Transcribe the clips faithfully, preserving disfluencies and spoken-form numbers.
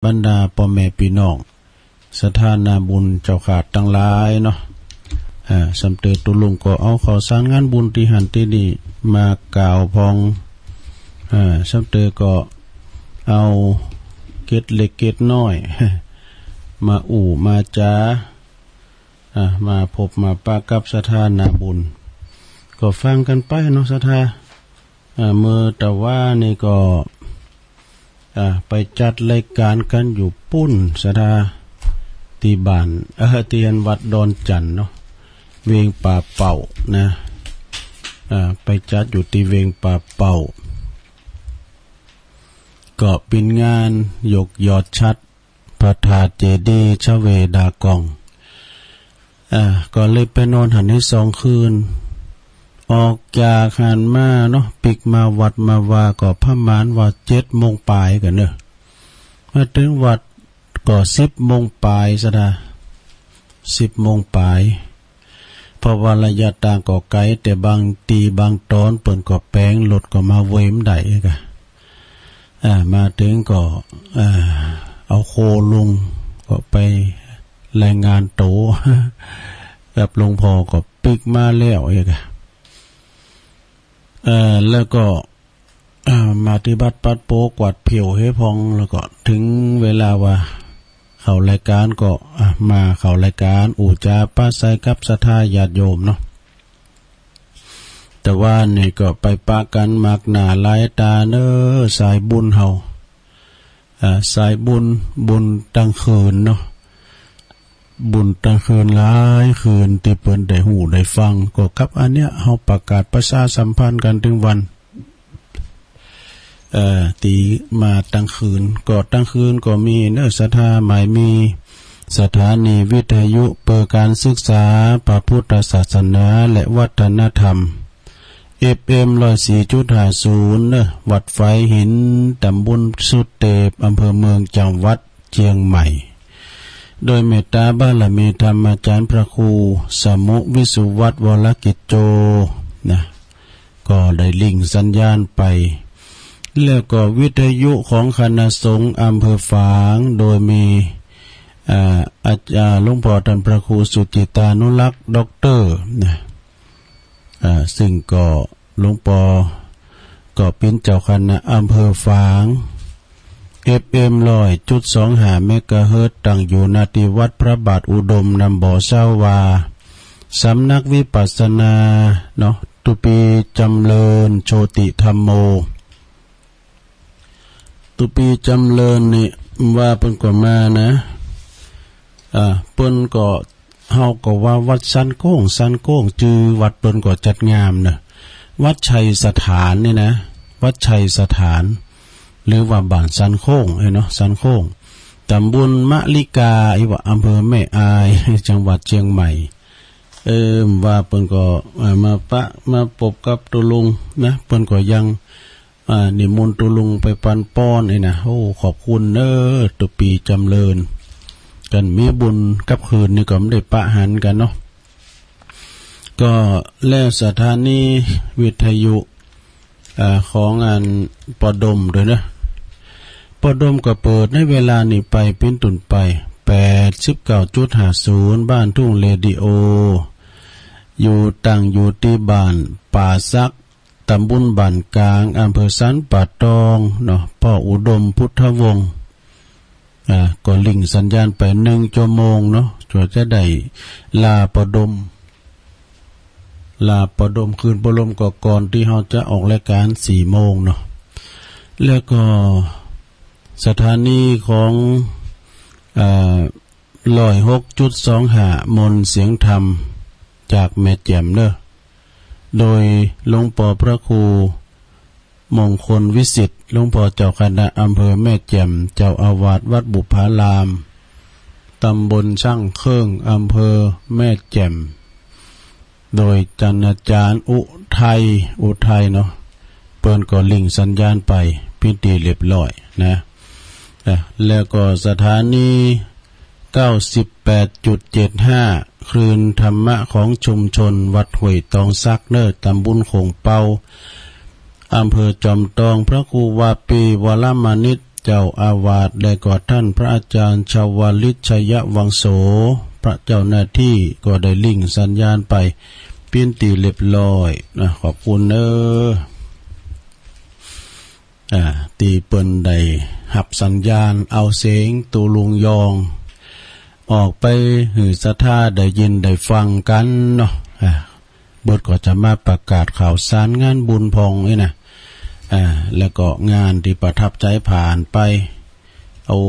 บรรดาป้อแม่ปี้น้องศรัทธานาบุญเจ้าข้าตังหลายเนาะ เอ่อ สำเตอตุลุงก็เอาข้าวสารงานบุญตี้หั้นตี้นี่มากล่าวพอง เอ่อ สำเตอก็เอาเกร็ดเล็กเกร็ดน้อย มาอู้มาจ๋า อ่ะ มาพบมาปะกับศรัทธานาบุญ ก็ฟังกั๋นไปเนาะศรัทธา อ่า เมื่อตะวานี่ก็ อ่า ไปจัดรายก๋านกั๋นอยู่ปู้นศรัทธา ตี้บ้าน เอ่อ ตี้วัดดอนจั่นเนาะ เวงป่าเป้านะ อ่า ไปจัดอยู่ตี้เวงป่าเป้า ก็เป๋นงานยกยอดฉัตร พระธาตุเจดีย์ชเวดากอง อ่า ก็เลยไปนอนหั้นได้สองคืน ออกจากหั้นมาเนาะ ปิ๊กมาวัดมาวาก็ประมาณว่าเจ็ดโมงปลายกั๋นเนาะ มาเถิงวัดก็สิบโมงปลายศรัทธา สิบโมงปลาย เพราะว่าระยะตางก็ไก๋ แต่บางตี้บางต๋อนเปิ้นก็แป๋งรถก็มาเวยบ่ได้กะ อ่า มาเถิงก็ อ่า เอาโคลุงก็ไปรายงานตั๋วกับหลวงพ่อก็ปิ๊กมาแล้วกะ เอ่อ แล้วก็ อ่า มาตี้วัดปัดโปกวาดผิวหื้อพอง แล้วก็เถิงเวลาว่าเข้ารายก๋านก็ อ่า มาเข้ารายก๋าน อู้จ๋าปราศรัยกับศรัทธาญาติโยมเนาะ ตะวานี่ก็ไปปะกั๋นมากหน้าหลายต๋าเนาะ สายบุญเฮา อ่า สายบุญ บุญตังคืนเนาะ บุญตังคืนหลายคืนตี้เปิ้นได้ฮู้ได้ฟัง ก็กับอันเนี้ยเฮาประกาศประชาสัมพันธ์กั๋นเถิงวัน เอ่อ ตี้มาตังคืน ก็ตังคืนก็มีเนาะศรัทธา หมายมีสถานีวิทยุเปิดการศึกษาพระพุทธศาสนาและวัฒนธรรม เอฟเอ็ม ร้อยสี่จุดห้าศูนย์ เนาะ วัดฝายหิน ตำบลสุเตป อำเภอเมือง จังหวัดเชียงใหม่ โดยเมตตาบารมีธรรมาจารย์พระครูสมุวิสุวัฒน์ วรกิจโจ นะ ก็ได้ลิงก์สัญญาณไป แล้วก็วิทยุของคณะสงฆ์อำเภอฝาง โดยมี อ่า อาจารย์หลวงพ่อท่านพระครูสุจิตานุรักษ์ ด็อกเตอร์ นะ อ่า ซึ่งก็หลวงปอก็เป๋นเจ้าคณะอำเภอฝาง เอฟเอ็ม ร้อยจุดสองห้า เมกะเฮิรตซ์ ตั้งอยู่หน้าตี้วัดพระบาทอุดม นำบ่อเซาว่า สำนักวิปัสสนา เนาะ ตุปีจำเริญ โชติธัมโม ตุปีจำเริญนี่ว่าเปิ้นก็มานะ อ่า เปิ้นก็ เฮาก็ว่าวัดสันโค้ง สันโค้ง จื้อวัดเปิ้นก็จัดงามเนาะ วัดชัยสถานนี่นะ วัดชัยสถาน หรือว่าบ้านสันโค้ง เอ้ยเนาะ สันโค้ง ตำบลมะลิกา อีกว่าอำเภอแม่อาย จังหวัดเชียงใหม่ เออ ว่าเปิ้นก็ เอ่อ มาปะ มาปบกับตุลุงนะ เปิ้นก็ยัง อ่า นิมนต์ตุลุงไปปันป้อนนี่นะ โอ้ ขอบคุณเนอะตุปีจำเริญ กันมีบุญกับคืนนี่ก็บ่ได้ปะหันกันเนาะ ก็แล้วสถานีวิทยุ อ่า ของอันปอดมด้วยนะ ปอดมก็เปิดในเวลานี้ไปเป๋นต้นไป แปดสิบเก้าจุดห้าศูนย์ บ้านทุ่งเรดิโอ อยู่ ตั้งอยู่ตี้บ้านป่าสัก ตำบลบ้านกลาง อำเภอสันป่าตองเนาะ พ่ออุดมพุทธวงศ์ อ่า ก็ลิงก์สัญญาณไปหนึ่งชั่วโมงเนาะ กว่าจะได้ลาปอดม ลาปอดม คืนปอดมก็ก่อนตี้เฮาจะออกรายการสี่โมงเนาะ แล้วก็สถานีของ อ่า ร้อยหกจุดสองห้า มนต์เสียงธรรมจากแม่แจ่มเนอะ โดยหลวงปอพระครูมงคลวิสิทธิ์ หลวงปอเจ้าคณะอำเภอแม่แจ่ม เจ้าอาวาสวัดบุพาราม ตำบลช่างเครื่อง อำเภอแม่แจ่ม โดยท่านอาจารย์อุทัย อุทัยเนาะ เปิ้นก็ลิงก์สัญญาณไปเป๋นตี้เรียบร้อยนะ อ่ะ แล้วก็สถานี เก้าสิบแปดจุดเจ็ดห้า คลื่นธรรมะของชุมชนวัดห้วยตองสักเนอะ ตำบลโข่งเปา อำเภอจอมตอง พระครูวาปี วรมานิต เจ้าอาวาส และก็ท่านพระอาจารย์ชวลิต ชยวังโส พระเจ้าหน้าที่ก็ได้ลิงก์สัญญาณไปเปียนตี้เรียบร้อยนะ ขอบคุณเน้อ อ่า ตี้เปิ้นได้ฮับสัญญาณเอาเสียงตุ๊ลุงยอง ออกไปหื้อศรัทธาได้ยินได้ฟังกั๋นเนาะ อ่า เบิดก็จะมาประกาศข่าวสารงานบุญพ่องนี่นะ อ่า แล้วก็งานตี้ประทับใจ๋ผ่านไป โอ้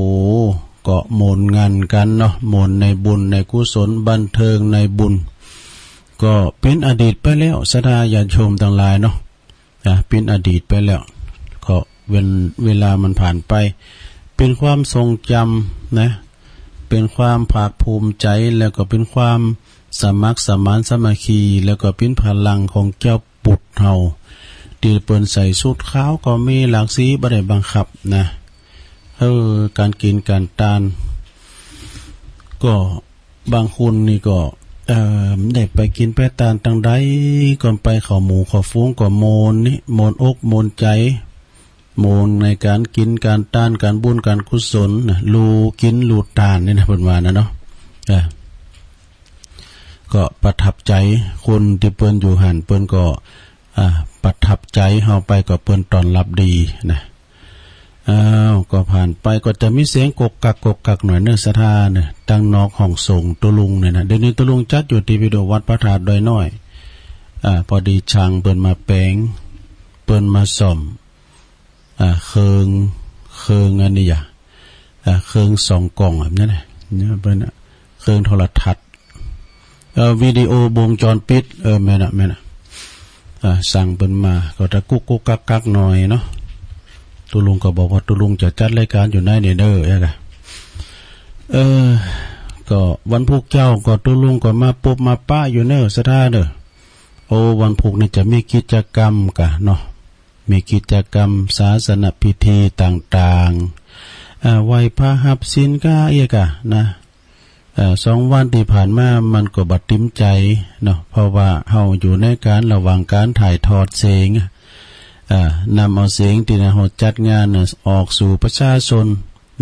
ก็ม่วนงันกั๋นเนาะ ม่วนในบุญในกุศล บันเทิงในบุญ ก็เป๋นอดีตไปแล้ว ศรัทธาญาติโยมตังหลายเนาะ อ่ะ เป๋นอดีตไปแล้ว ก็เวล- เวลามันผ่านไป เป๋นความทรงจ๋ำนะ เป๋นความภาคภูมิใจ๋ แล้วก็เป๋นความสมัครสมานสามัคคี แล้วก็เป๋นพลังของเจ้าปุดเฮา ตี้เปิ้นใส่ชุดขาวก็มีหลากสี บ่ได้บังคับนะ เออ ก๋านกิ๋นก๋านตาน ก็ บางคนนี่ก็ เอ่อ ได้ไปกิ๋นไปตานตังใด ก็ไปเข้าหมู่เข้าฝูงก็ม่วนนี่ ม่วนอกม่วนใจ๋ ม่วนในก๋านกิ๋นก๋านตาน ก๋านบุญก๋านกุศลนะ ฮู้กิ๋นฮู้ตานนี่นะ เปิ้นว่านะเนาะ เออ ก็ประทับใจ๋ คนตี้เปิ้นอยู่หั้นเปิ้นก็ อ่า ประทับใจ๋ เฮาไปก็เปิ้นต้อนรับดีนะ อ้าว ก็ผ่านไปก็จะมีเสียงกกกักกกกักหน่อยเน้อศรัทธาเน้อ ตังนอกห้องสงฆ์ตุ๊ลุงเนี่ยนะ เดี๋ยวนี้ตุ๊ลุงจัดอยู่ตี้วิดีโอวัดพระธาตุดอยน้อย อ่า พอดีช่างเปิ้นมาแป๋ง เปิ้นมาซ่อม อ่า เครื่อง เครื่องอันนี้อะ อ่า เครื่องส่องกล้องแบบนั้นนะ เนี่ยเปิ้นอะ เครื่องโทรทัศน์ เอ่อ วิดีโอวงจรปิด เออ แม่นอะ แม่นอะ อ่า สั่งเปิ้นมา ก็จะกุกกุกกักกักหน่อยเนาะ ตุ๊ลุงก็บอกว่าตุ๊ลุงจะจัดรายการอยู่ในนี่เน้อ เอ้ยกะ เออ ก็วันพุธเจ๊าก็ตุ๊ลุงก็มาปบมาปะอยู่เน้อศรัทธาเน้อ โอ้ วันพุธนี่จะมีกิจกรรมกะเนาะ มีกิจกรรมศาสนพิธีต่างๆ อ่า ไหว้พระฮับศีลกะ เอ้ยกะนะ เอ่อ สองวันตี้ผ่านมามันก็บ่ติ๋มใจ๋เนาะ เพราะว่าเฮาอยู่ในก๋านระหว่างก๋านถ่ายทอดเสียง เอ่อ นำเอาเสียงตี้เฮาจัดงานน่ะออกสู่ประชาชน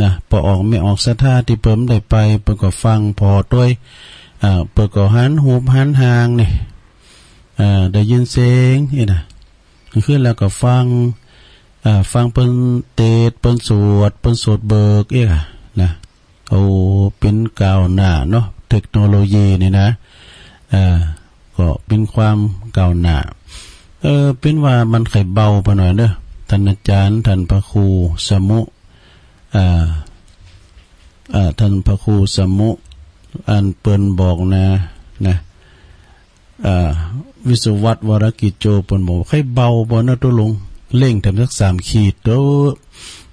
นะ ปอออกแม่ออกศรัทธาตี้เปิ้นได้ไป เปิ้นก็ฟังผ่อตวย เอ่อ เปิ้นก็หันฮูปหันฮ่างนี่ เอ่อ ได้ยินเสียงนี่นะ คือแล้วก็ฟัง เอ่อ ฟังเปิ้นเตสน์ เปิ้นสวด เปิ้นสวดเบิกเอ้ยกะนะ โอ้ เป๋นก้าวหน้าเนาะ เทคโนโลยีนี่นะ เอ่อ ก็เป๋นความก้าวหน้า เออ เป๋นว่ามันใค่เบาไปหน่อยเน้อ ท่านอาจารย์ ท่านพระครูสมุ เอ่อ เอ่อ ท่านพระครูสมุ อันเปิ้นบอกนะ นะ อ่า วิศวัตร วรกิจโจ เปิ้นบอกว่าใค่เบาบ่เนาะตุ๊ลุง เร่งแถมสักสามขีดเต๊อะ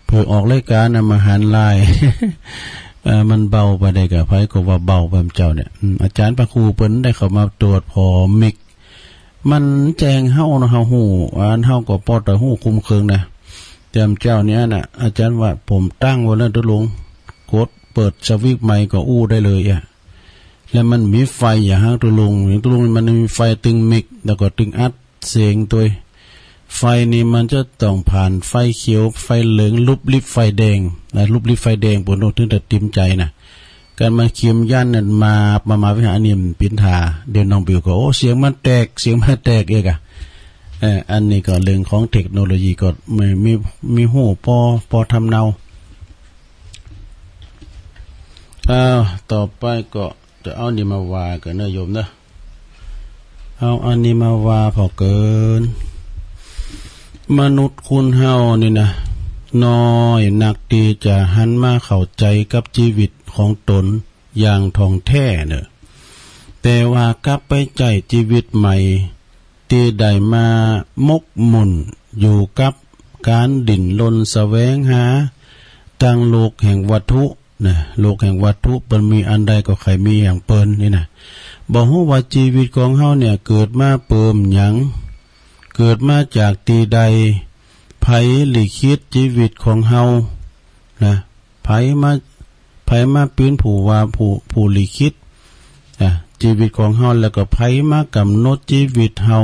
เผื่อออกรายการน่ะมาหันลาย เอ่อ มันเบาไปได้กะ ไผก็ว่าเบาไปเจ้าเนี่ย อืม อาจารย์พระครูเปิ้นได้เข้ามาตรวจผ่อมิก มันแจ้งเฮาเนาะ เฮาฮู้ อันเฮาก็ปอตะฮู้คุมเคิงนะ แต่เจ้าเนี่ยน่ะ อาจารย์ว่าผมตั้งไว้แล้วตุ๊ลุง กดเปิดสวิตช์ไมค์ก็อู้ได้เลยอะ แล้วมันมีไฟอย่างฮั้นตุ๊ลุง อย่างตุ๊ลุงนี่มันมีไฟตึงมิก แล้วก็ตึงอัดเสียงตวย ไฟนี่มันจะต้องผ่านไฟเขียว ไฟเหลือง ลุบลิบไฟแดงนะ ลุบลิบไฟแดง เปิ้นโอ้ ถึงจะติ๋มใจ๋นะ การมันเขียมยันนั่นมา มา มาวิหารนี่มันปิ๋นถา เดี๋ยวน้องบิวก็ โอ้ เสียงมันแตก เสียงมันแตกเอ้ยกะ เอ่อ อันนี้ก็เรื่องของเทคโนโลยีก็มี มี มีฮู้ปอ ปอทำเนา อ้าว ต่อไปก็จะเอานี่มาว่ากั๋นเน้อโยมเน้อ เอาอันนี้มาว่าผ่อเกิน มนุษย์คนเฮานี่นะ น้อยนักตี้จะหันมาเข้าใจ๋กับจีวิตของตนอย่างถ่องแท้เน้อ แต่ว่ากลับไปใจ๊จีวิตใหม่ ตี้ได้มาหมกมุ่นอยู่กับก๋านดิ้นรนแสวงหา ตังโลกแห่งวัตถุนะ โลกแห่งวัตถุ เปิ้นมีอันใดก็ใค่มีอย่างเปิ้นนี่นะ บ่ฮู้ว่าจีวิตของเฮาเนี่ยเกิดมาเปิ่มหยัง เกิดมาจากตี้ใด ไผลิขิตจีวิตของเฮานะ ไผมา ไผมาเป๋นผู้ว่าผู้ ผู้ลิขิต อ่ะ จีวิตของเฮา แล้วก็ไผมากำหนดจีวิตเฮา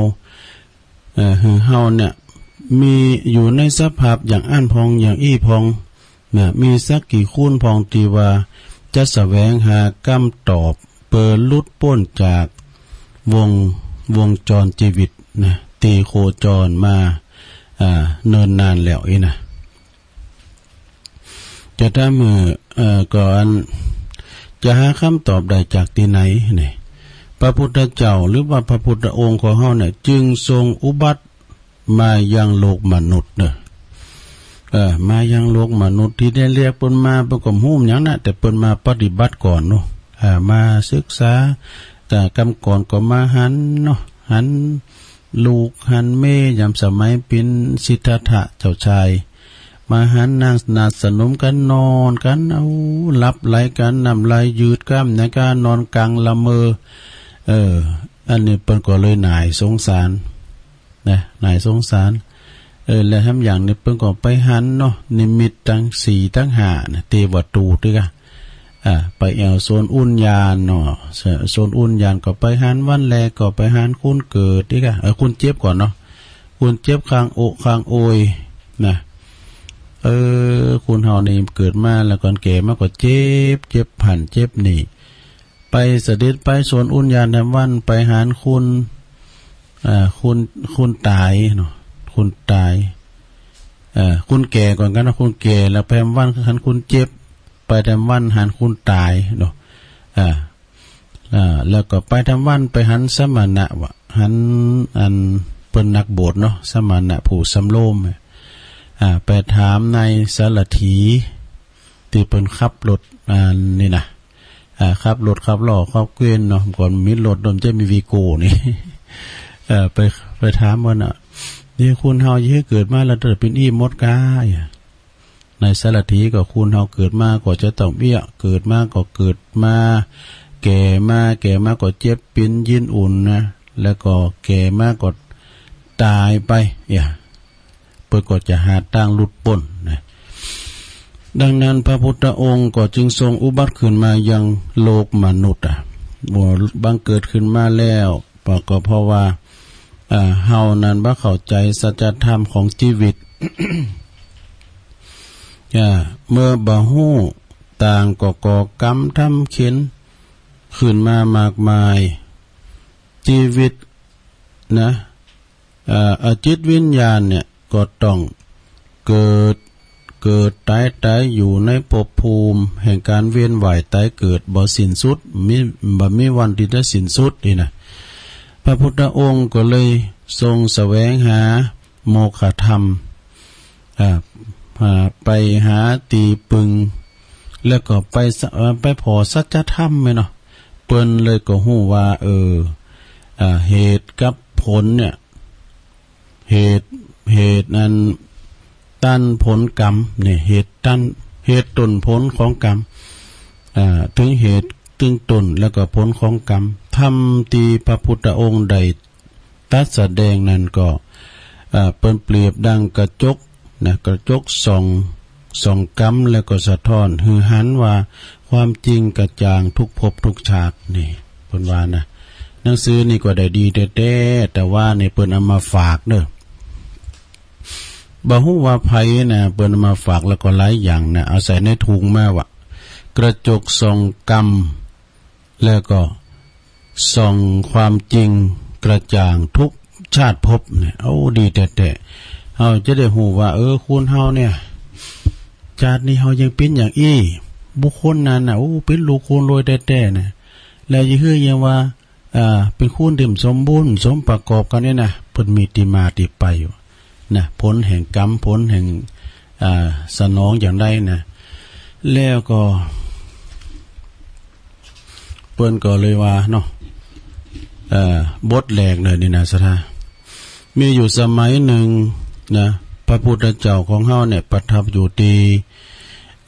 เอ่อ หื้อเฮาเนี่ย มีอยู่ในสภาพอย่างอั้นพ่อง อย่างอี้พ่อง นะ มีสักกี่คนพ่องตี้ว่าจะแสวงหาคำตอบเปื้อหลุดป๊นจากวง วงจรชีวิตนะ ตี้โคจรมา อ่า เนิ่นนานแล้วอี้นะ จะถามหื้อ เอ่อ ก่อน จะหาคำตอบได้จากตี้ไหนนี่ พระพุทธเจ้าหรือว่าพระพุทธองค์ของเฮาเนี่ย จึงทรงอุบัติมายังโลกมนุษย์เด้อ เออ มายังโลกมนุษย์ ตี้ได้เรียกเปิ้นมา เปิ้นก็บ่ฮู้หยังนะ แต่เปิ้นมาปฏิบัติก่อนเนาะ อ่า มาศึกษา แต่กำก่อนก็มาหันเนาะ หัน ลูกหันเมย์ ยามสมัยเป๋นสิทธัตถะเจ้าชาย มาหันนางนาดสนมกั๋น นอนกั๋น เอา หลับไหลกั๋น น้ำลายยืดก้ำหยังก้า นอนกลางละเมอ เออ อันนี้เปิ้นก็เลยหน้าสงสารนะ หน้าสงสาร เออ และแถมอย่างนี้เปิ้นก็ไปหันเนาะ นิมิตตังสี่ตังห้านะ เตวะตูตติกะ อ่า ไปแอ่วโซนอุญญาณเนาะ โซนอุญญาณก็ไปหัน วันแรกก็ไปหันคนเกิดติกะ เออ คนเจ็บก่อนเนาะ คนเจ็บข้างโอข้างโอยนะ เออ คนเฮานี่เกิดมาแล้วก่อนแก่มาก็เจ็บ เจ็บหั้นเจ็บนี่ ไปเสด็จไปโซนอุญญาณแถมวัน ไปหันคน อ่า คน คนต๋ายเนาะ คนต๋าย เอ่อ คนแก่ก่อนกั๋นเนาะ คนแก่ แล้วไปแถมวันหันคนเจ็บ ไปแถมวันหันคนต๋ายเนาะ อ่า อ่า แล้วก็ไปแถมวันไปหันสมณะวะ หันอันเปิ้นนักบวชเนาะ สมณะผู้สำรวม อ่า ไปถามนายสารถี ตี้เปิ้นขับรถ อันนี้นะ อ่า ขับรถขับล้อขับเกวียนเนาะ ก่อนมีรถดมจะมีวีโก้นี่ เอ่อ ไป ไปถามเปิ้นน่ะ นี่คนเฮาเยียะเกิดมาแล้วจะเป๋นอี้หมดก้า นายสารถีก็คนเฮาเกิดมาก็จะต้องเอี้ย เกิดมาก็เกิดมา แก่มา แก่มาก็เจ็บเป๋นยินอุ่นนะ แล้วก็แก่มาก็ต๋ายไป เอี้ย เปิ้นก็จะหาตางหลุดป๊นนะ ดังนั้นพระพุทธองค์ก็จึงทรงอุบัติขึ้นมายังโลกมนุษย์อะ บังเกิดขึ้นมาแล้ว ก็เพราะว่า อ่า เฮานั้นบ่เข้าใจ๋สัจธรรมของชีวิต อ่า เมื่อบ่ฮู้ต่างก็ก่อกรรมทำเข็ญขึ้นมามากมาย ชีวิตนะ อ่า อ่า จิตวิญญาณเนี่ยก็ต้องเกิด เกิดต๋าย ต๋ายอยู่ในภพภูมิแห่งก๋านเวียนว่ายต๋ายเกิดบ่สิ้นสุด มี บ่มีวันตี้จะสิ้นสุดนี่นะ พระพุทธองค์ก็เลยทรงแสวงหาโมกขธรรม อ่า อ่า ไปหาตี้ปึง แล้วก็ไปสะ เอ่อ ไปผ่อสัจธรรมแม่นเนาะ เปิ้นเลยก็ฮู้ว่า เออ อ่า เหตุกับผลเนี่ย เหตุ เหตุอันตันผลกรรมเนี่ย เหตุตัน เหตุต้นผลของกรรม อ่า ถึงเหตุถึงต้นแล้วก็ผลของกรรม ธรรมตี้พระพุทธองค์ได้ตรัสแสดงนั้นก็ อ่า เปิ้นเปรียบดังกระจกนะ กระจกส่อง ส่องกรรมแล้วก็สะท้อนหื้อหันว่าความจริงกระจ่างทุกภพทุกชาติ นี่เปิ้นว่านะ หนังสือนี่ก็ได้ดีแต๊ๆ แต่ว่านี่เปิ้นเอามาฝากเด้อ บ่ฮู้ว่าไผนะ เปิ้นเอามาฝากแล้วก็หลายอย่างนะ เอาใส่ในถุงมาว่า กระจกส่องกรรม แล้วก็ส่องความจริงกระจ่างทุกชาติภพเนี่ย โอ้ ดีแต๊ๆ เฮาจะได้ฮู้ว่า เออ คนเฮาเนี่ย ชาตินี้เฮายังเป๋นอย่างอี้ บุคคลนั้นน่ะ โอ้ เป๋นลูกคนรวยแต๊ๆ นะ แล้วยังหื้อยังว่า อ่า เป๋นคนตี้สมบูรณ์สมประกอบกันเนี่ยนะ เปิ้นมีตี้มาตี้ไปอยู่นะ ผลแห่งกรรม ผลแห่ง อ่า สนองอย่างใดนะ แล้วก็ เปิ้นก็เลยว่าเนาะ เอ่อ บทแรกเลยนี่นะ ศรัทธา มีอยู่สมัยหนึ่งนะ พระพุทธเจ้าของเฮาเนี่ยประทับอยู่ตี้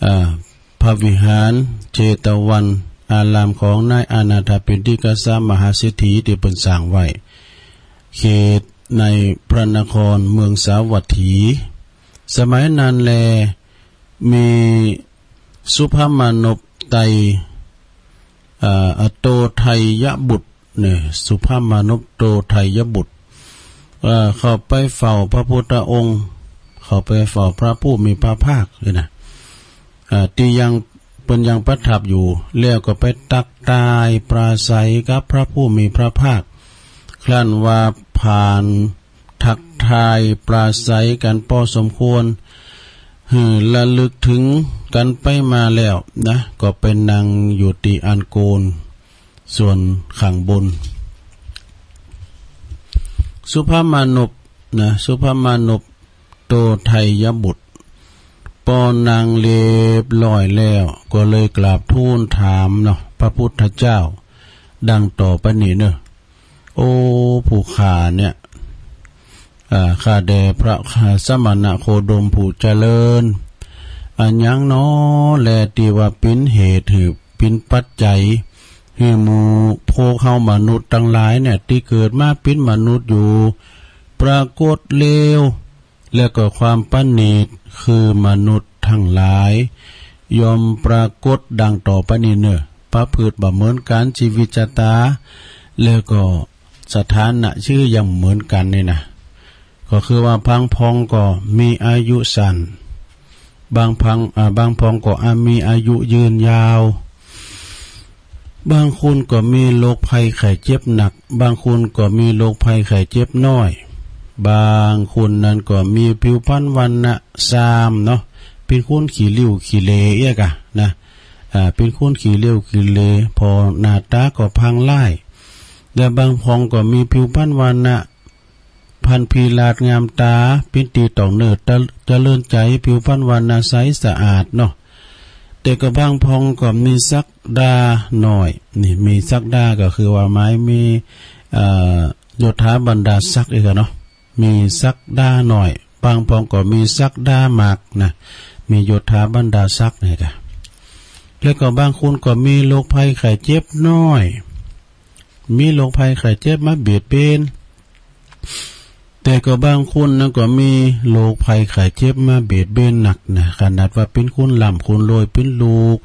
อ่า พระวิหารเชตวัน อารามของนายอนาถปิณฑิกะมหาเศรษฐีตี้เปิ้นสร้างไว้ เขตในพระนครเมืองสาวัตถี สมัยนั้นแล มีสุพมานพไตร อ่า อโตไทยบุตรเนี่ย สุพมานพโตไทยบุตร เอ่อ เข้าไปเฝ้าพระพุทธองค์ เข้าไปเฝ้าพระผู้มีพระภาคนี่นะ เอ่อ ตี้ยัง เปิ้นยังประทับอยู่ แล้วก็ไปทักทายปราศรัยกับพระผู้มีพระภาค ครั้นว่าผ่านทักทายปราศรัยกันพอสมควร หื้อระลึกถึงกันไปมาแล้วนะ ก็ไปนั่งอยู่ตี้อันโคน ส่วนข้างบน สุภมานพนะ สุภมานพโตไทยบุตร ปอนั่งเรียบร้อยแล้ว ก็เลยกราบทูลถามเนาะ พระพุทธเจ้า ดังต่อไปนี้เนอะ โอ้ ผู้ข้าเนี่ย อ่า ข้าแต่พระสมณโคดมผู้เจริญ อะหยังหนอแลตี้ว่าเป๋นเหตุหื้อเป๋นปัจจัย หื้อหมู่พวกเฮามนุษย์ตังหลายเนี่ย ตี้เกิดมาเป๋นมนุษย์อยู่ ปรากฏเลว แล้วก็ความประณีต คือมนุษย์ตังหลาย ย่อมปรากฏดังต่อไปนี้เนอะ ประพฤติบ่เหมือนกัน ชีวิตชะตา แล้วก็สถานะชื่อยังเหมือนกันนี่นะ ก็คือว่าบางพองก็มีอายุสั้น บางพัง อ่า บางพองก็อาจมีอายุยืนยาว บางคนก็มีโรคภัยไข้เจ็บหนัก บางคนก็มีโรคภัยไข้เจ็บน้อย บางคนนั้นก็มีผิวพรรณวรรณะซามเนาะ เป๋นคนขี้ริ้วขี้เหร่เอี้ยกะนะ อ่า เป๋นคนขี้ริ้วขี้เหร่ ผ่อหน้าต๋าก็พังร้าย และบางพองก็มีผิวพรรณวรรณะ พรรณพีราดงามต๋า เป๋นตี้ต้องเนิดตะ เจริญใจ๋ ผิวพรรณวรรณะใสสะอาดเนาะ แต่ก็บางพองก็มีศักดาน้อย นี่มีศักดาก็คือว่าหมายมี เอ่อ ยศถาบรรดาศักดิ์เอี้ยกะเนาะ มีศักดาน้อย บางพองก็มีศักดามากนะ มียศถาบรรดาศักดิ์เอี้ยกะ แล้วก็บางคนก็มีโรคภัยไข้เจ็บน้อย มีโรคภัยไข้เจ็บมาเบียดเบียน แต่ก็บางคนนั้นก็มีโรคภัยไข้เจ็บมาเบียดเบียนหนักนะ ขนาดว่าเป๋นคนร่ำคนรวย เป๋นลูก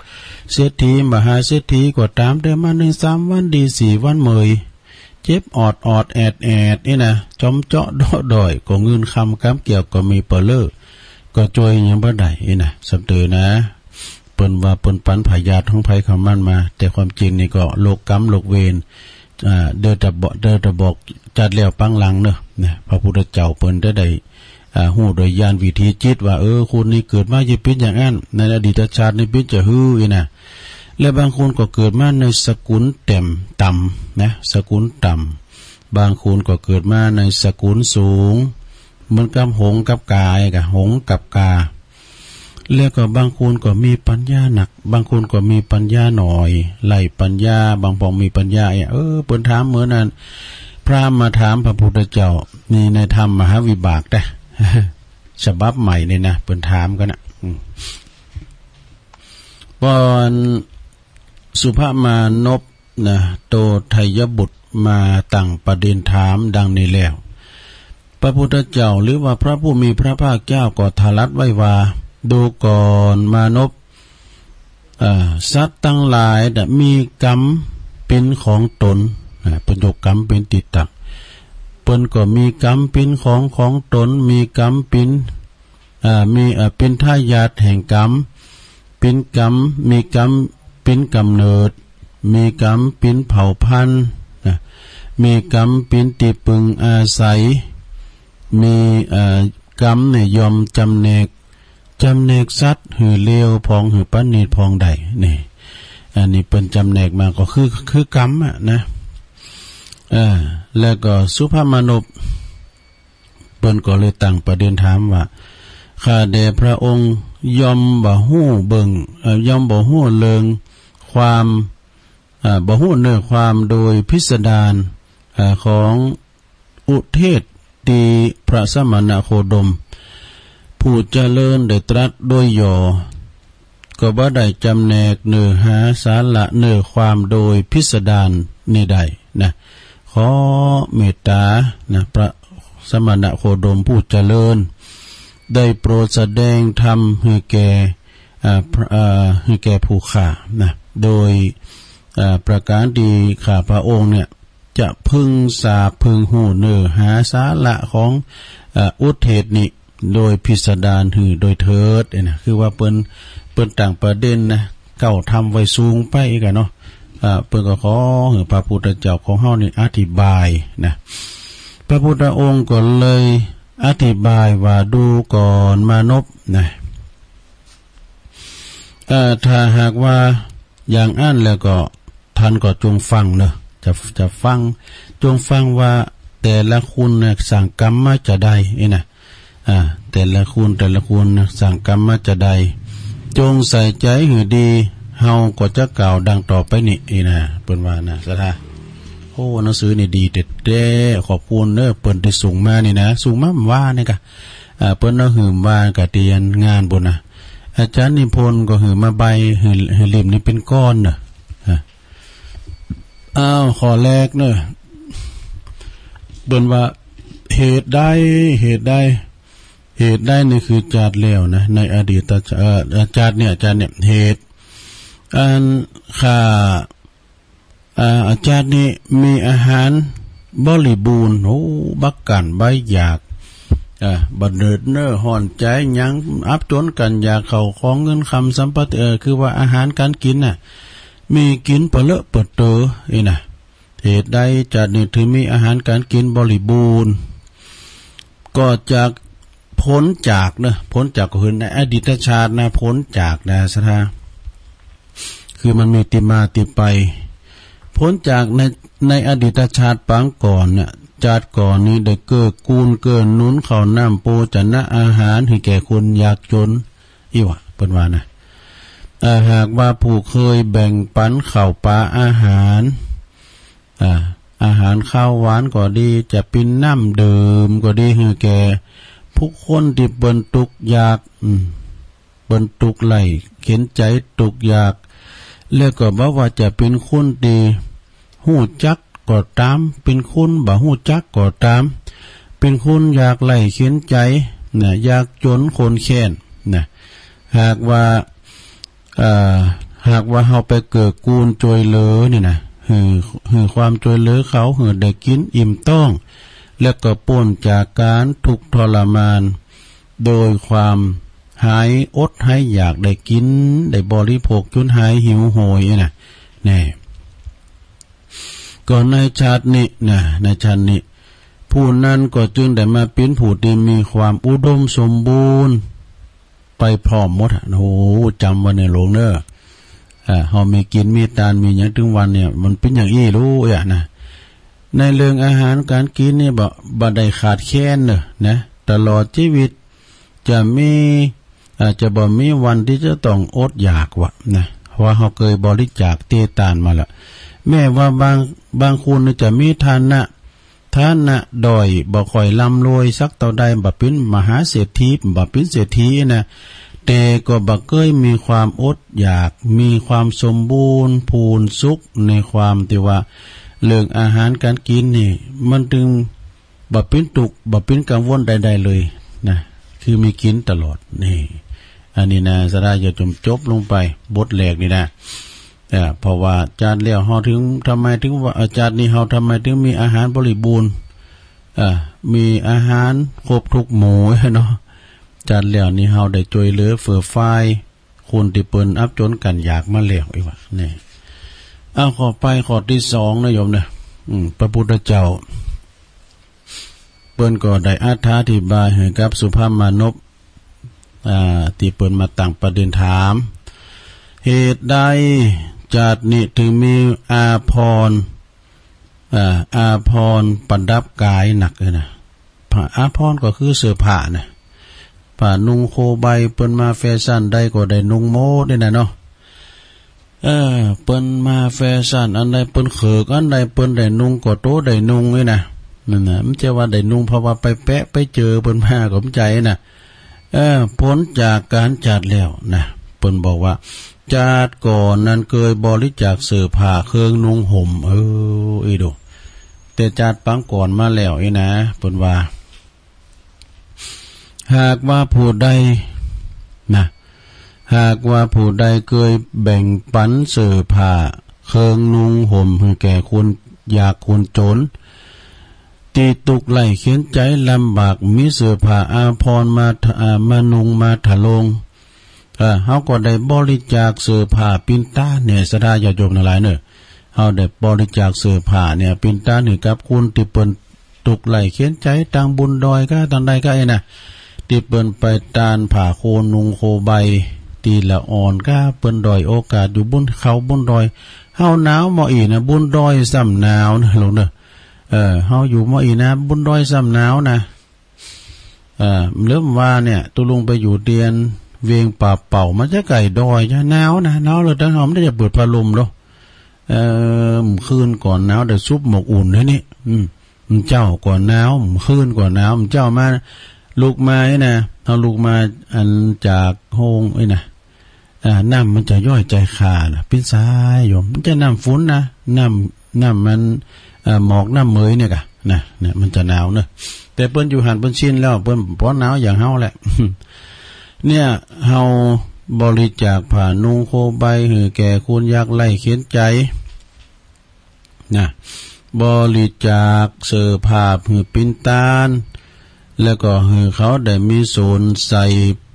เศรษฐีมหาเศรษฐีก็ต๋าม แต่มาได้สามวันดีสี่วันเมย เจ็บออดออดแอดแอดนี่นะ จอมเจาะเดาะด้อย ก็เงินคำกำเกี่ยวก็มีเป๋อเล่อ ก็จ้วยหยังบ่ได้นี่นะ สำเตอนะ เปิ้นว่าเปิ้นปันพยาธิของไผของมันมา แต่ความจริงนี่ก็โรคกรรมโรคเวร อ่า เดอตะบอก เดอตะบอกจัดแล้วปังหลังเนอะ นะ พระพุทธเจ้าเปิ้นได้ได้ อ่า ฮู้โดยญาณวิถีจิตว่า เออ คนนี้เกิดมาจะเป๋นอย่างนั้น ในอดีตชาตินี้เป๋นจะหื้อนี่นะ และบางคนก็เกิดมาในสกุลแต้มต่ำนะ สกุลต่ำ บางคนก็เกิดมาในสกุลสูง เหมือนกับหงส์กับกาเอี้ยกะ หงส์กับกา แล้วก็บางคนก็มีปัญญาหนัก บางคนก็มีปัญญาน้อย ไร้ปัญญา บางพองมีปัญญาเอี้ย เออ เปิ้นถามเหมือนนั้น พราหมณ์มาถามพระพุทธเจ้า นี่ในธรรมมหาวิบากนะ ฉบับใหม่นี่นะ เปิ้นถามกั๋นนะ อืม ปอน สุภมานพนะ โตไทยบุตรมาตั้งประเด็นถามดังนี้แล้ว พระพุทธเจ้า หรือว่าพระผู้มีพระภาคเจ้าก็ตรัสไว้ว่า ดูก่อนมานพ เอ่อ สัตว์ตังหลายน่ะมีกรรมเป๋นของต๋น อ่า เปิ้นยกกรรมเป๋นตี้ตั้ง เปิ้นก็มีกรรมเป๋นของของต๋น มีกรรมเป๋น อ่า มี อ่า เป๋นทายาทแห่งกรรม เป๋นกรรม มีกรรมเป๋นก๋ำเนิด มีกรรมเป๋นเผ่าพันธุ์นะ มีกรรมเป๋นตี้ปึงอาศัย มี เอ่อ กรรมเนี่ยย่อมจำแนก จำแนกสัตว์หื้อเลวพอง หื้อประณีตพองได้ นี่ อันนี้เปิ้นจำแนกมาก็คือ คือกรรมอะนะ เออ แล้วก็สุภมานพ เปิ้นก็เลยตั้งประเด็นถามว่า ข้าแต่พระองค์ย่อมบ่ฮู้เบิ่ง เอ่อ ย่อมบ่ฮู้เรื่องความ เอ่อ บ่ฮู้เนื้อความโดยพิสดาร เอ่อ ของอุเทศตี้พระสมณโคดม ผู้เจริญได้ตรัสโดยย่อ ก็บ่ได้จำแนกเนื้อหาสาระเนื้อความโดยพิสดารนี้ได้นะ ขอเมตตานะ พระสมณโคดมผู้เจริญ ได้โปรดแสดงธรรมหื้อแก่ อ่า พระ อ่า หื้อแก่ผู้ข้านะ โดย อ่า ประการที่ข้าพระองค์เนี่ย จะพึงทราบพึงฮู้เนื้อหาสาระของ เอ่อ อุเทศนี้ โดยพิสดารหื้อโดยเถิด เอ้ยนะ คือว่าเปิ้น ปิ้นตั้งประเด็นนะ ก้าวธรรมไว้สูงไปอีกอะเนาะ อ่า เปิ้นก็ขอหื้อพระพุทธเจ้าของเฮานี่อธิบายนะ พระพุทธองค์ก็เลยอธิบายว่า ดูก่อนมานพนะ เอ่อ ถ้าหากว่าอย่างอั้นแล้วก็ท่านก็จงฟังเนอะ จะ จะฟัง จงฟังว่าแต่ละคนเนี่ยสั่งกรรมมาจะใดนี่นะ อ่า แต่ละคน แต่ละคนนะสั่งกรรมมาจะใด จงใส่ใจหื้อดี เฮาก็จะกล่าวดังต่อไปนี้ นี่นะ เปิ้นว่านะ ศรัทธา โอ้ หนังสือนี่ดีแต๊ๆ ขอบคุณเนอะ เปิ้นได้ส่งมานี่นะ ส่งมาเมื่อวานนี่กะ อ่า เปิ้นเอาหื้อวานกะเตียนงานบุญนะ อาจารย์นิพนธ์ก็หื้อมาใบ หื้อ หื้อเล่มนี่เป็นก้อนเนอะ อ่า อ้าว ข้อแรกเนอะ เปิ้นว่า เหตุใด เหตุใด เหตุใดนี่คือจาติแล้วนะ ในอดีตชา- เอ่อ จาติเนี่ย จาติเนี่ย เหตุ อันข้า อ่า จาตินี้มีอาหารบริบูรณ์ โอ้ บ่กั๋นบ่อยาก อ่า บ่เดือดเนื้อฮ้อนใจ๋หยัง อับจนกั๋นอยากข้าวของเงินคำสัมปติ เออ คือว่าอาหารก๋านกิ๋นน่ะ มีกิ๋นเปลือเปื้อเต๋อนี่นะ เหตุใดจาตินี้ถึงมีอาหารก๋านกิ๋นบริบูรณ์ ก็จาก พ้นจากเนอะ พ้นจากก็คือในอดีตชาตินะ พ้นจากนะ ศรัทธา คือมันมีตี้มาตี้ไป พ้นจากใน ในอดีตชาติปางก่อนเนี่ย จาติก่อนนี้ได้เกื้อกูลเกื้อหนุนข้าวน้ำโภชนะอาหารหื้อแก่คนยากจน อี้หว่า เปิ้นว่านะ อ่า หากว่าผู้เคยแบ่งปันข้าวป๋าอาหาร อ่า อาหารคาวหวานก็ดี จะเป๋นน้ำดื่มก็ดี หื้อแก่ผู้คนตี้เปิ้นตุ๊กข์ยาก อืม เปิ้นตุ๊กข์ไร้เข็ญใจ๋ตุ๊กข์ยาก แล้วก็บ่ว่าจะเป๋นคนตี้ฮู้จักก็ต๋าม เป๋นคนบ่ฮู้จักก็ต๋าม เป๋นคนยากไร้เข็ญใจ๋นะ ยากจนข้นแค้นนะ หากว่า เอ่อ หากว่าเฮาไปเกื้อกูลจ้วยเหลือนี่นะ หื้อ หื้อความจ้วยเหลือเขา หื้อได้กิ๋นอิ่มต๊อง แล้วก็ป๊นจากก๋านทุกข์ทรมาน โดยความหายอดหายอยาก ได้กิ๋น ได้บริโภคจ๋นหายหิวโหยนี่นะ แน่ ก็ในชาตินี้นะ ในชาตินี้ ผู้นั้นก็จึงได้มาเป๋นผู้ตี้มีความอุดมสมบูรณ์ ไปพร้อมหมดอะ โอ้ จ๋ำไว้ในหลวงเนอะ อ่า เฮามีกิ๋นมีตานมีหยังตึงวันเนี่ย มันเป๋นอย่างอี้ลูกเอ้ยนะ ในเรื่องอาหารก๋านกิ๋นนี่บ่ บ่ได้ขาดแคลนเนอะนะ ตลอดชีวิตจะมี อาจจะบ่มีวันตี้จะต้องอดอยากวะนะ เพราะว่าเฮาเกยบริจาคเตตานมาแล้ว แม้ว่าบาง บางคนนี่จะมีฐานะ ฐานะด้อย บ่ค่อยร่ำรวยสักเต้าใด บ่เป๋นมหาเศรษฐี บ่เป๋นเศรษฐีนะ แต่ก็บ่เกยมีความอดอยาก มีความสมบูรณ์พูนสุข ในความตี้ว่าเรื่องอาหารก๋านกิ๋นนี่ มันตึงบ่เป๋นตุ๊กข์ บ่เป๋นกังวลใดๆ เลยนะ คือมีกิ๋นตลอด นี่ อันนี้นะ ศรัทธาญาติโยม จบลงไปบทแรกนี่นะ เอ่อ เพราะว่าจาติแล้วเฮาถึง ทำไมถึงว่า เอ่อ จาตินี้เฮาทำไมถึงมีอาหารบริบูรณ์ เอ่อ มีอาหารครบทุกหมู่เนาะ จาติแล้วนี่เฮาได้จ้วยเหลือเฟื่อฟายคนตี้เปิ้นอับจนกั๋นอยากมาแล้ว อี้หว่า นี่ เอา ข้อไปข้อตี้สองนะโยมนะ อืม พระพุทธเจ้า เปิ้นก็ได้อธิบายหื้อกับสุภาพมานพ อ่า ตี้เปิ้นมาตั้งประเด็นถาม เหตุใดจาตินี้ถึงมีอาภรณ์ อ่า อาภรณ์ประดับกายนักนะ ผ้าอาภรณ์ก็คือเสื้อผ้านะ ผ้านุ่งโคใบ เปิ้นมาแฟชั่นใดก็ได้นุ่งหมดนี่นะเนาะ เออ เปิ้นมาแฟชั่นอันใด เปิ้นเขิกอันใด เปิ้นได้นุ่งก็โตได้นุ่งนี่นะ นั่นนะ มันจะว่าได้นุ่งเพราะว่าไปแปะไปเจอเปิ้นมาก็บ่ใจ้นะ เออ พ้นจากก๋านจาติแล้วนะ เปิ้นบอกว่า จาติก่อนนั้นเกยบริจาคเสื้อผ้าเครื่องนุ่งห่ม เออ อี้ดู แต่จาติปางก่อนมาแล้วอี้นะ เปิ้นว่า หากว่าผู้ใดนะ หากว่าผู้ใดเกยแบ่งปันเสื้อผ้าเครื่องนุ่งห่มหื้อแก่คนยากคนจ๋น ตี้ตุ๊กข์ไร้เข็ญใจ๋ลำบาก มีเสื้อผ้าอาภรณ์มาทะ- อ่า มานุ่งมาทะลง เออ เฮาก็ได้บริจาคเสื้อผ้าปิ้นตานเนี่ย ศรัทธาญาติโยมทั้งหลายเนอะ เฮาได้บริจาคเสื้อผ้าเนี่ยปิ้นตานหื้อกับคนตี้เปิ้น ทุกข์ไร้เข็ญใจ๋ ตางบนดอยก้า ตางใดก้าเอ้ยนะ ตี้เปิ้นไปตานผ้าโคมนุงโคมใบ ตี้ละอ่อนก้า เปิ้นด้อยโอกาสอยู่บนเขาบนดอย เฮาหนาวหม้ออี้นะ บนดอยซ้ำหนาวนะลูกเนอะ เออ เฮาอยู่หม้ออี้นะ บนดอยซ้ำหนาวนะ เออ เริ่มว่าเนี่ย ตุ๊ลุงไปอยู่เตียนเวียงป่าเป่า มันจะใก้ดอย จะหนาวนะ หนาวเลย แต่เฮาบ่ได้จะเปิดพัดลมดอก เออ มื้อคืนก็หนาว ได้ซุบหมกอุ่นแน่นี่ อืม มื้อเจ๊าก็หนาว มื้อคืนก็หนาว มื้อเจ๊ามา ลุกมานี่นะ เฮาลุกมาอันจากโฮงนี่นะ อ่า น้ำมันจะย้อยใจ๋ข้านะ ปิ้นสายโยม มันจะน้ำฝนนะ น้ำ น้ำมัน เอ่อ หมอกน้ำเหมยเนี่ยกะ นะ เนี่ย มันจะหนาวเนอะ แต่เปิ้นอยู่หั้นเปิ้นชินแล้ว เปิ้นบ่หนาวอย่างเฮาแหละ เนี่ย เฮาบริจาคผ้านุงโคมใบหื้อแก่คนยากไร้เข็ญใจ๋ นะ บริจาคเสื้อผ้าหื้อปิ้นตาน แล้วก็หื้อเขาได้มีโสนใส่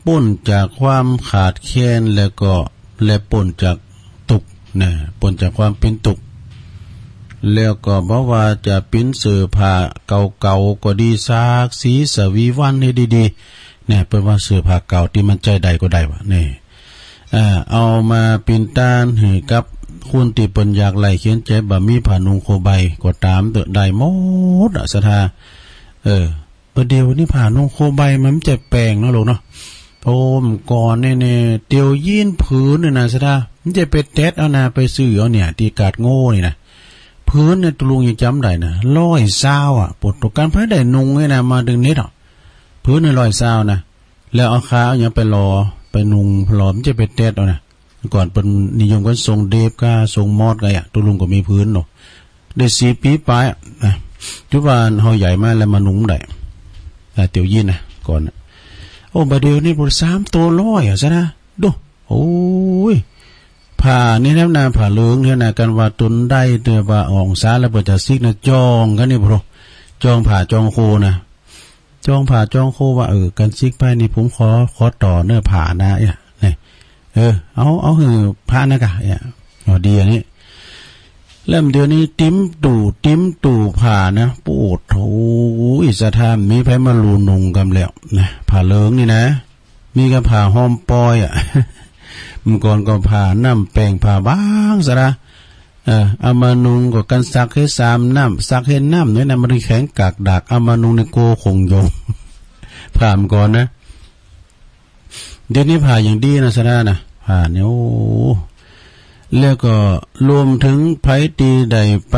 ป๊นจากความขาดแคลน แล้วก็ และป๊นจากตุ๊กข์นะ ป๊นจากความเป๋นตุ๊กข์ แล้วก็บ่ว่าจะเป๋นเสื้อผ้าเก่าๆ ก็ดี ซักสีสวีวันหื้อดีๆ เนี่ย เปิ้นว่าเสื้อผ้าเก่าตี้มันใจ๊ได้ก็ได้วะ เนี่ย เอ่อ เอามาปิ้นตานหื้อกับคนตี้เปิ้นยากไร้เข็ญใจ๋ บ่มีผ้านุงโคมใบก็ตามเต๊อะ ได้หมดอะ ศรัทธา เออ เออ เดี๋ยวนี้ผ้านุงโคมใบมันจะแปงเนาะลูกเนาะ โอ้ เมื่อก่อนเนี่ย เนี่ย เตียวยีนผืนเนี่ยนะ ศรัทธา มันจะไปแต๊ดเอานะ ไปซื้อเอาเนี่ย ตี้กาดโง่นี่นะ ผืนเนี่ยตุ๊ลุงยังจ๋ำได้นะ ร้อยซาวอะ ปวดตกกัน ไผได้นุงเนี่ยนะ มาเดือนนี้เนาะ ผืนเนี่ยร้อยซาวนะ แล้วเอาคาเอาหยังไปหล่อ ไปนุงหล่อ มันจะไปแต๊ดเอานะ ก่อนเปิ้นนิยมกันส่งเดฟก้า ส่งมอสก้าอะ ตุ๊ลุงก็มีผืนเนาะ ได้สี่ปี๋ป๋ายอะ นะ จุดว่าเฮาใหญ่มาแล้วมานุงได้ อ่า เตียวยีนนะ ก่อนนะ โอ้ บ่าเดี๋ยวนี้พุ้นสามโตร้อยอะ ศรัทธา ดู โอ้ย ผ้านี่นะ ผ้าเหลืองเนี่ยนะ กันว่าตนได้ แต่ว่าอองศาแล้วเปิ้นจะซิกนะ จองกันนี่พุ้น จองผ้าจองโคมนะ จองผ้าจองโคมว่า เออ กันซิกไปนี่ผมขอ ขอต่อเนอะผ้านะ เนี่ย เนี่ย เออ เอา เอาหื้อพระนะกะ เนี่ย อ๋อ ดีอันนี้ แล้วเดี๋ยวนี้ติ๊มตู่ ติ๊มตู่ผ้านะ โอ้โห ศรัทธา มีไผมาลู่นุงกำแล้วนะ ผ้าเหลืองนี่นะ มีกับผ้าห่มปอยอะ เมื่อก่อนก็ผ้าน้ำแป้ง ผ้าบาง ศรัทธา เออ เอามานุงก็กันซักหื้อสามน้ำ ซักหื้อน้ำน้อยนะ มันแข็งกากดาก เอามานุงในโกของโยม ผ้าเมื่อก่อนนะ เดี๋ยวนี้ผ้าอย่างดีนะ ศรัทธานะ ผ้าเนี่ย โอ้ แล้วก็รวมถึงไผตี้ได้ไป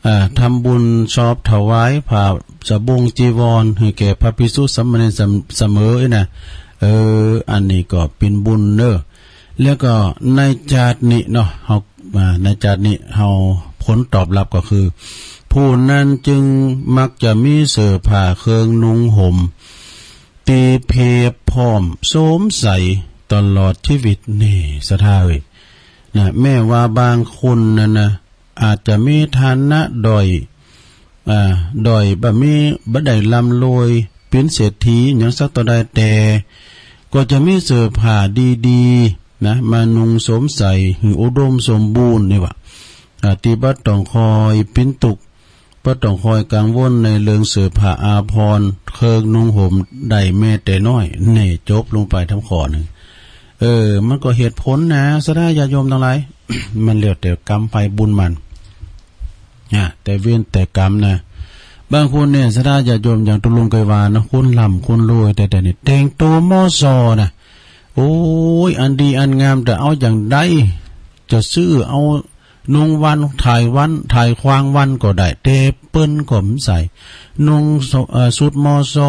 อ่า ทำบุญสอบถวายผ้าสบงจีวรหื้อแก่พระภิกษุสามเณรเสม- เสมอนะ เออ อันนี้ก็เป๋นบุญเนอะ แล้วก็ในจาตินี้เนาะ เฮา อ่า ในจาตินี้เฮาผลตอบรับก็คือ ผู้นั้นจึงมักจะมีเสื้อผ้าเครื่องนุ่งห่ม ตี้เพียบพร้อมโสมใสตลอดชีวิต นี่ ศรัทธาเอ้ย นะ แม้ว่าบางคนนั้นนะ อาจจะมีฐานะด้อย อ่า ด้อย บ่มี บ่ได้ร่ำรวย เป๋นเศรษฐีหยังสักเต้าใด แต่ก็จะมีเสื้อผ้าดีๆ นะ มานุ่งโสมใส หื้ออุดมสมบูรณ์นี่หว่า อ่า ตี้บ่ต้องคอยเป๋นตุ๊กข์ บ่ต้องคอยกังวลในเรื่องเสื้อผ้าอาภรณ์ เครื่องนุ่งห่มได้แม้แต่น้อย นี่ จบลงไปทำข้อหนึ่ง เออ มันก็เหตุผลนะ ศรัทธาญาติโยมทั้งหลาย มันแล้วแต่กรรมไผบุญมัน อ่ะ แต่เวรแต่กรรมนะ บางคนเนี่ย ศรัทธาญาติโยม อย่างตุ๊ลุงเคยว่าเนาะ คนร่ำคนรวย แต่ แต่นี่แต่งตัวหม้อซอนะ โอ้ย อันดีอันงาม จะเอาอย่างใด จะซื้อเอา นุ่งวัน ถ่ายวัน ถ่ายควางวันก็ได้ แต่เปิ้นก็บ่ใส่ นุ่งส- เอ่อ สุดหม้อซอ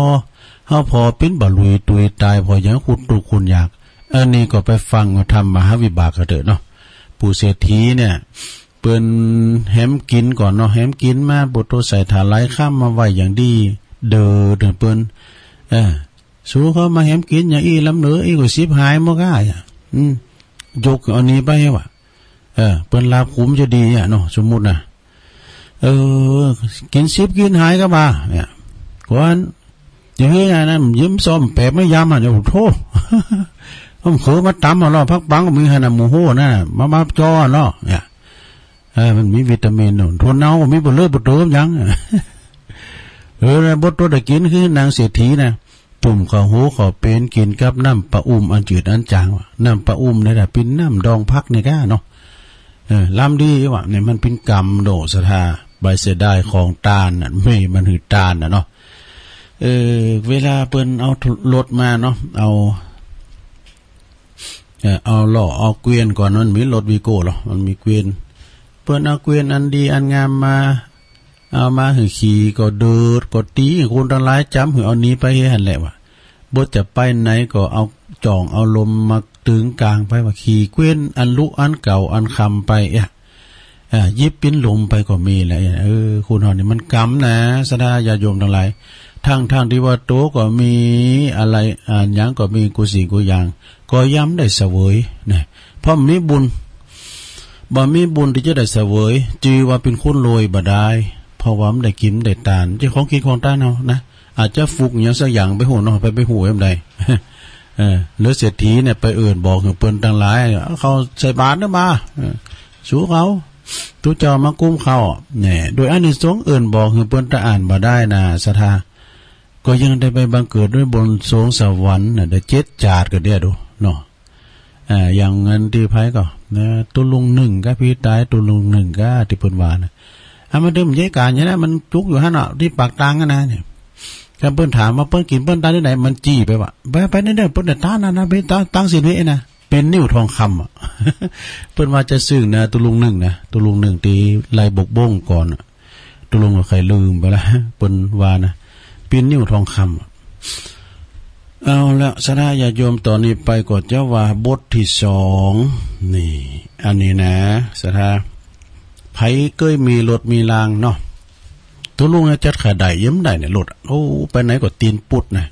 เฮาผ่อเป๋นบ่าหลุยตุยตาย ผ่ออย่างคนตุ๊กข์คนยาก อันนี้ก็ไปฟังธรรมมหาวิบากกันเถอะเนาะ ผู้เศรษฐีเนี่ย เปิ้นแหมกิ๋นก่อนเนาะ แหมกิ๋นมา โปโตใส่ถาดไหลคำมาไว้อย่างดี เด้อเถิดเปิ้น เออ สูเขามาแหมกิ๋นอย่างอี้ลำเหลือ อี้ก็สิบหายหมดก้า อ่ะ อืม ยกเอานี้ไปว่ะ เออ เปิ้นลาบขุมจะดีอ่ะเนาะ สมมุตินะ เออ กิ๋นสิบกิ๋นหายก็บ่า เนี่ย ก่อน อย่างนี้นะ นะ ยืมซ่อมแปบไม่ยามอ่ะ เนี่ย โอ้โธ่ ผมเคือมาตำเอาเนาะ ผักปังก็มีหั่นน่ะ หมู่ฮู้น่ะ มา มาจ่อเนาะ เนี่ย เออ มันมีวิตามินเนาะ ถั่วเน่าก็มี บ่เลอะบ่เติมหยัง เออ แล้วบ่ตัวได้กินคือนางเศรษฐีน่ะ จุ่มข้าวโฮข้าวเป๋นกินกับน้ำปะอุ่มอันจืดอันจางว่ะ น้ำปะอุ่มนี่แหละ เป็นน้ำดองผักนี่ก้าเนาะ เออ ล้ำดีว่ะ เนี่ย มันเป็นกรรมโดษะทา ใบเสียดายของตานน่ะ แม่มันหือตานน่ะเนาะ เออ เวลาเปิ้นเอารถมาเนาะ เอา เอ่อ เอาล้อ เอาเกวียน ก่อนมันมีรถวีโก้เหรอ มันมีเกวียน เปิ้นเอาเกวียนอันดีอันงามมา เอามาหื้อขี่ก็เดิดก็ตี คนตังหลายจ๋ำหื้อเอาหนีไปเฮหั้นแหละว่ะ บ่จะไปไหนก็เอาจ่องเอาลมมาตึงกลางไปว่า ขี่เกวียนอันลุอันเก่าอันคำไปเอะ อ่า หยิบปิ้นหลุมไปก็มีแหละ เออ คนเฮานี่มันกรรมนะ ศรัทธาญาติโยมทั้งหลาย ทั้งๆ ที่ว่าโตก็มี อะไร อ่า หยังก็มี กู้สิ่งกู้อย่าง ก็ย่อมได้เสวยนะ เพราะมีบุญ บ่มีบุญที่จะได้เสวย จื่อว่าเป็นคนรวยบ่ได้ เพราะว่ามันได้กินได้ตาน เจ้าของกินของตานเฮานะ อาจจะฟุกหยังสักอย่าง ไปฮู้เนาะ ไป ไปฮู้ยามใด เออ หรือเศรษฐีเนี่ยไปเอิ้นบอกให้เปิ้นตังหลาย เขาใส่บาตรเด้อมา เออ สู้เขา ตุ๊เจ้ามากุมเขา แหน่ โดยอานิสงส์เอิ้นบอกให้เปิ้นตะอ่านบ่ได้นะ ศรัทธา ก็ยังได้ไปบังเกิดด้วยบนสวงสวรรค์น่ะ ได้เจ็ดจาติก็ได้ดูเนาะ อ่า อย่างเงินที่ไผก็ นะ ตุ๊ลุงหนึ่งก็พี่ตาย ตุ๊ลุงหนึ่งก็ที่เปิ้นว่านะ อ่ะ มันเดิมใหญ่กาญนะ มันจุกอยู่หั่นน่ะ ที่ปากตางหั่นนะ เนี่ย คันเปิ้นถามว่าเปิ้นกินเปิ้นตายที่ไหน มันจี้ไปว่า ไป ไปนี่เด้อ เปิ้นได้ตานนะ นะ ไปตาน ตานศีลไว้นะ เป็นนิ้วทองคำอะ เปิ้นว่าจะซึ่งนะ ตุ๊ลุงหนึ่งนะ ตุ๊ลุงหนึ่งที่ไล่บกบงก่อนอะ ตุ๊ลุงก็ใครลืมไปละ เปิ้นว่านะ เป็นนิ้วทองคำอะ เอาละ ศรัทธาญาติโยม ตอนนี้ไปก็จะว่าบทที่สอง นี่ อันนี้นะ ศรัทธา ไผเกยมีรถมีรางเนาะ ตุ๊ลุงเนี่ยจัดขายได้เยี่ยมได้เนี่ยรถอะ โอ้ ไปไหนก็ตีนปุดนะ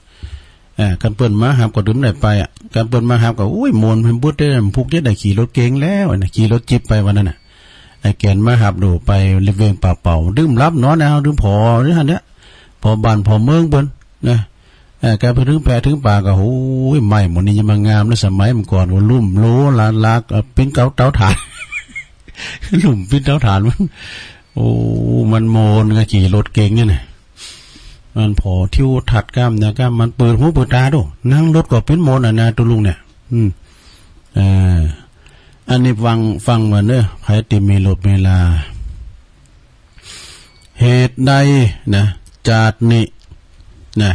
เอ่อ คันเปิ้นมาฮับก็ดื่มได้ไปอะ คันเปิ้นมาฮับก็ โอ้ย ม่วนเพิ่นบุดเด้อ ผูกจะได้ขี่รถเก๋งแล้วนะ ขี่รถจิ๊บไปวันนั้นน่ะ ไอ้แก่นมาฮับดูไปริมเวงป่าเป่า ดื่มหลับนอนเอา ดื่มผอหรือหั่นเนี่ย ผอบ้านผอเมืองเปิ้นนะ เอ่อ คันไปถึงแพถึงป่าก็ โอ้ย ไม้หมดนี่ยังมางามนะ สมัยเมื่อก่อนว่าลุ่มโลลาลาก เอ่อ ปิ้นเกาเตาถ่าน ลุ่มปิ้นเตาถ่านมัน โอ้ มันม่วนก็ขี่รถเก๋งเนี่ยนะ มันผอทิวทัศน์ก้ามเนื้อก้าม มันเปิดหูเปิดตาดู นั่งรถก็เป็นโมนอ่ะนะ ตุ๊ลุงเนี่ย อืม เอ่อ อันนี้ฟัง ฟังมาเนอะ ไผที่มีรถมีลา เหตุใดนะ จาตินี้นะ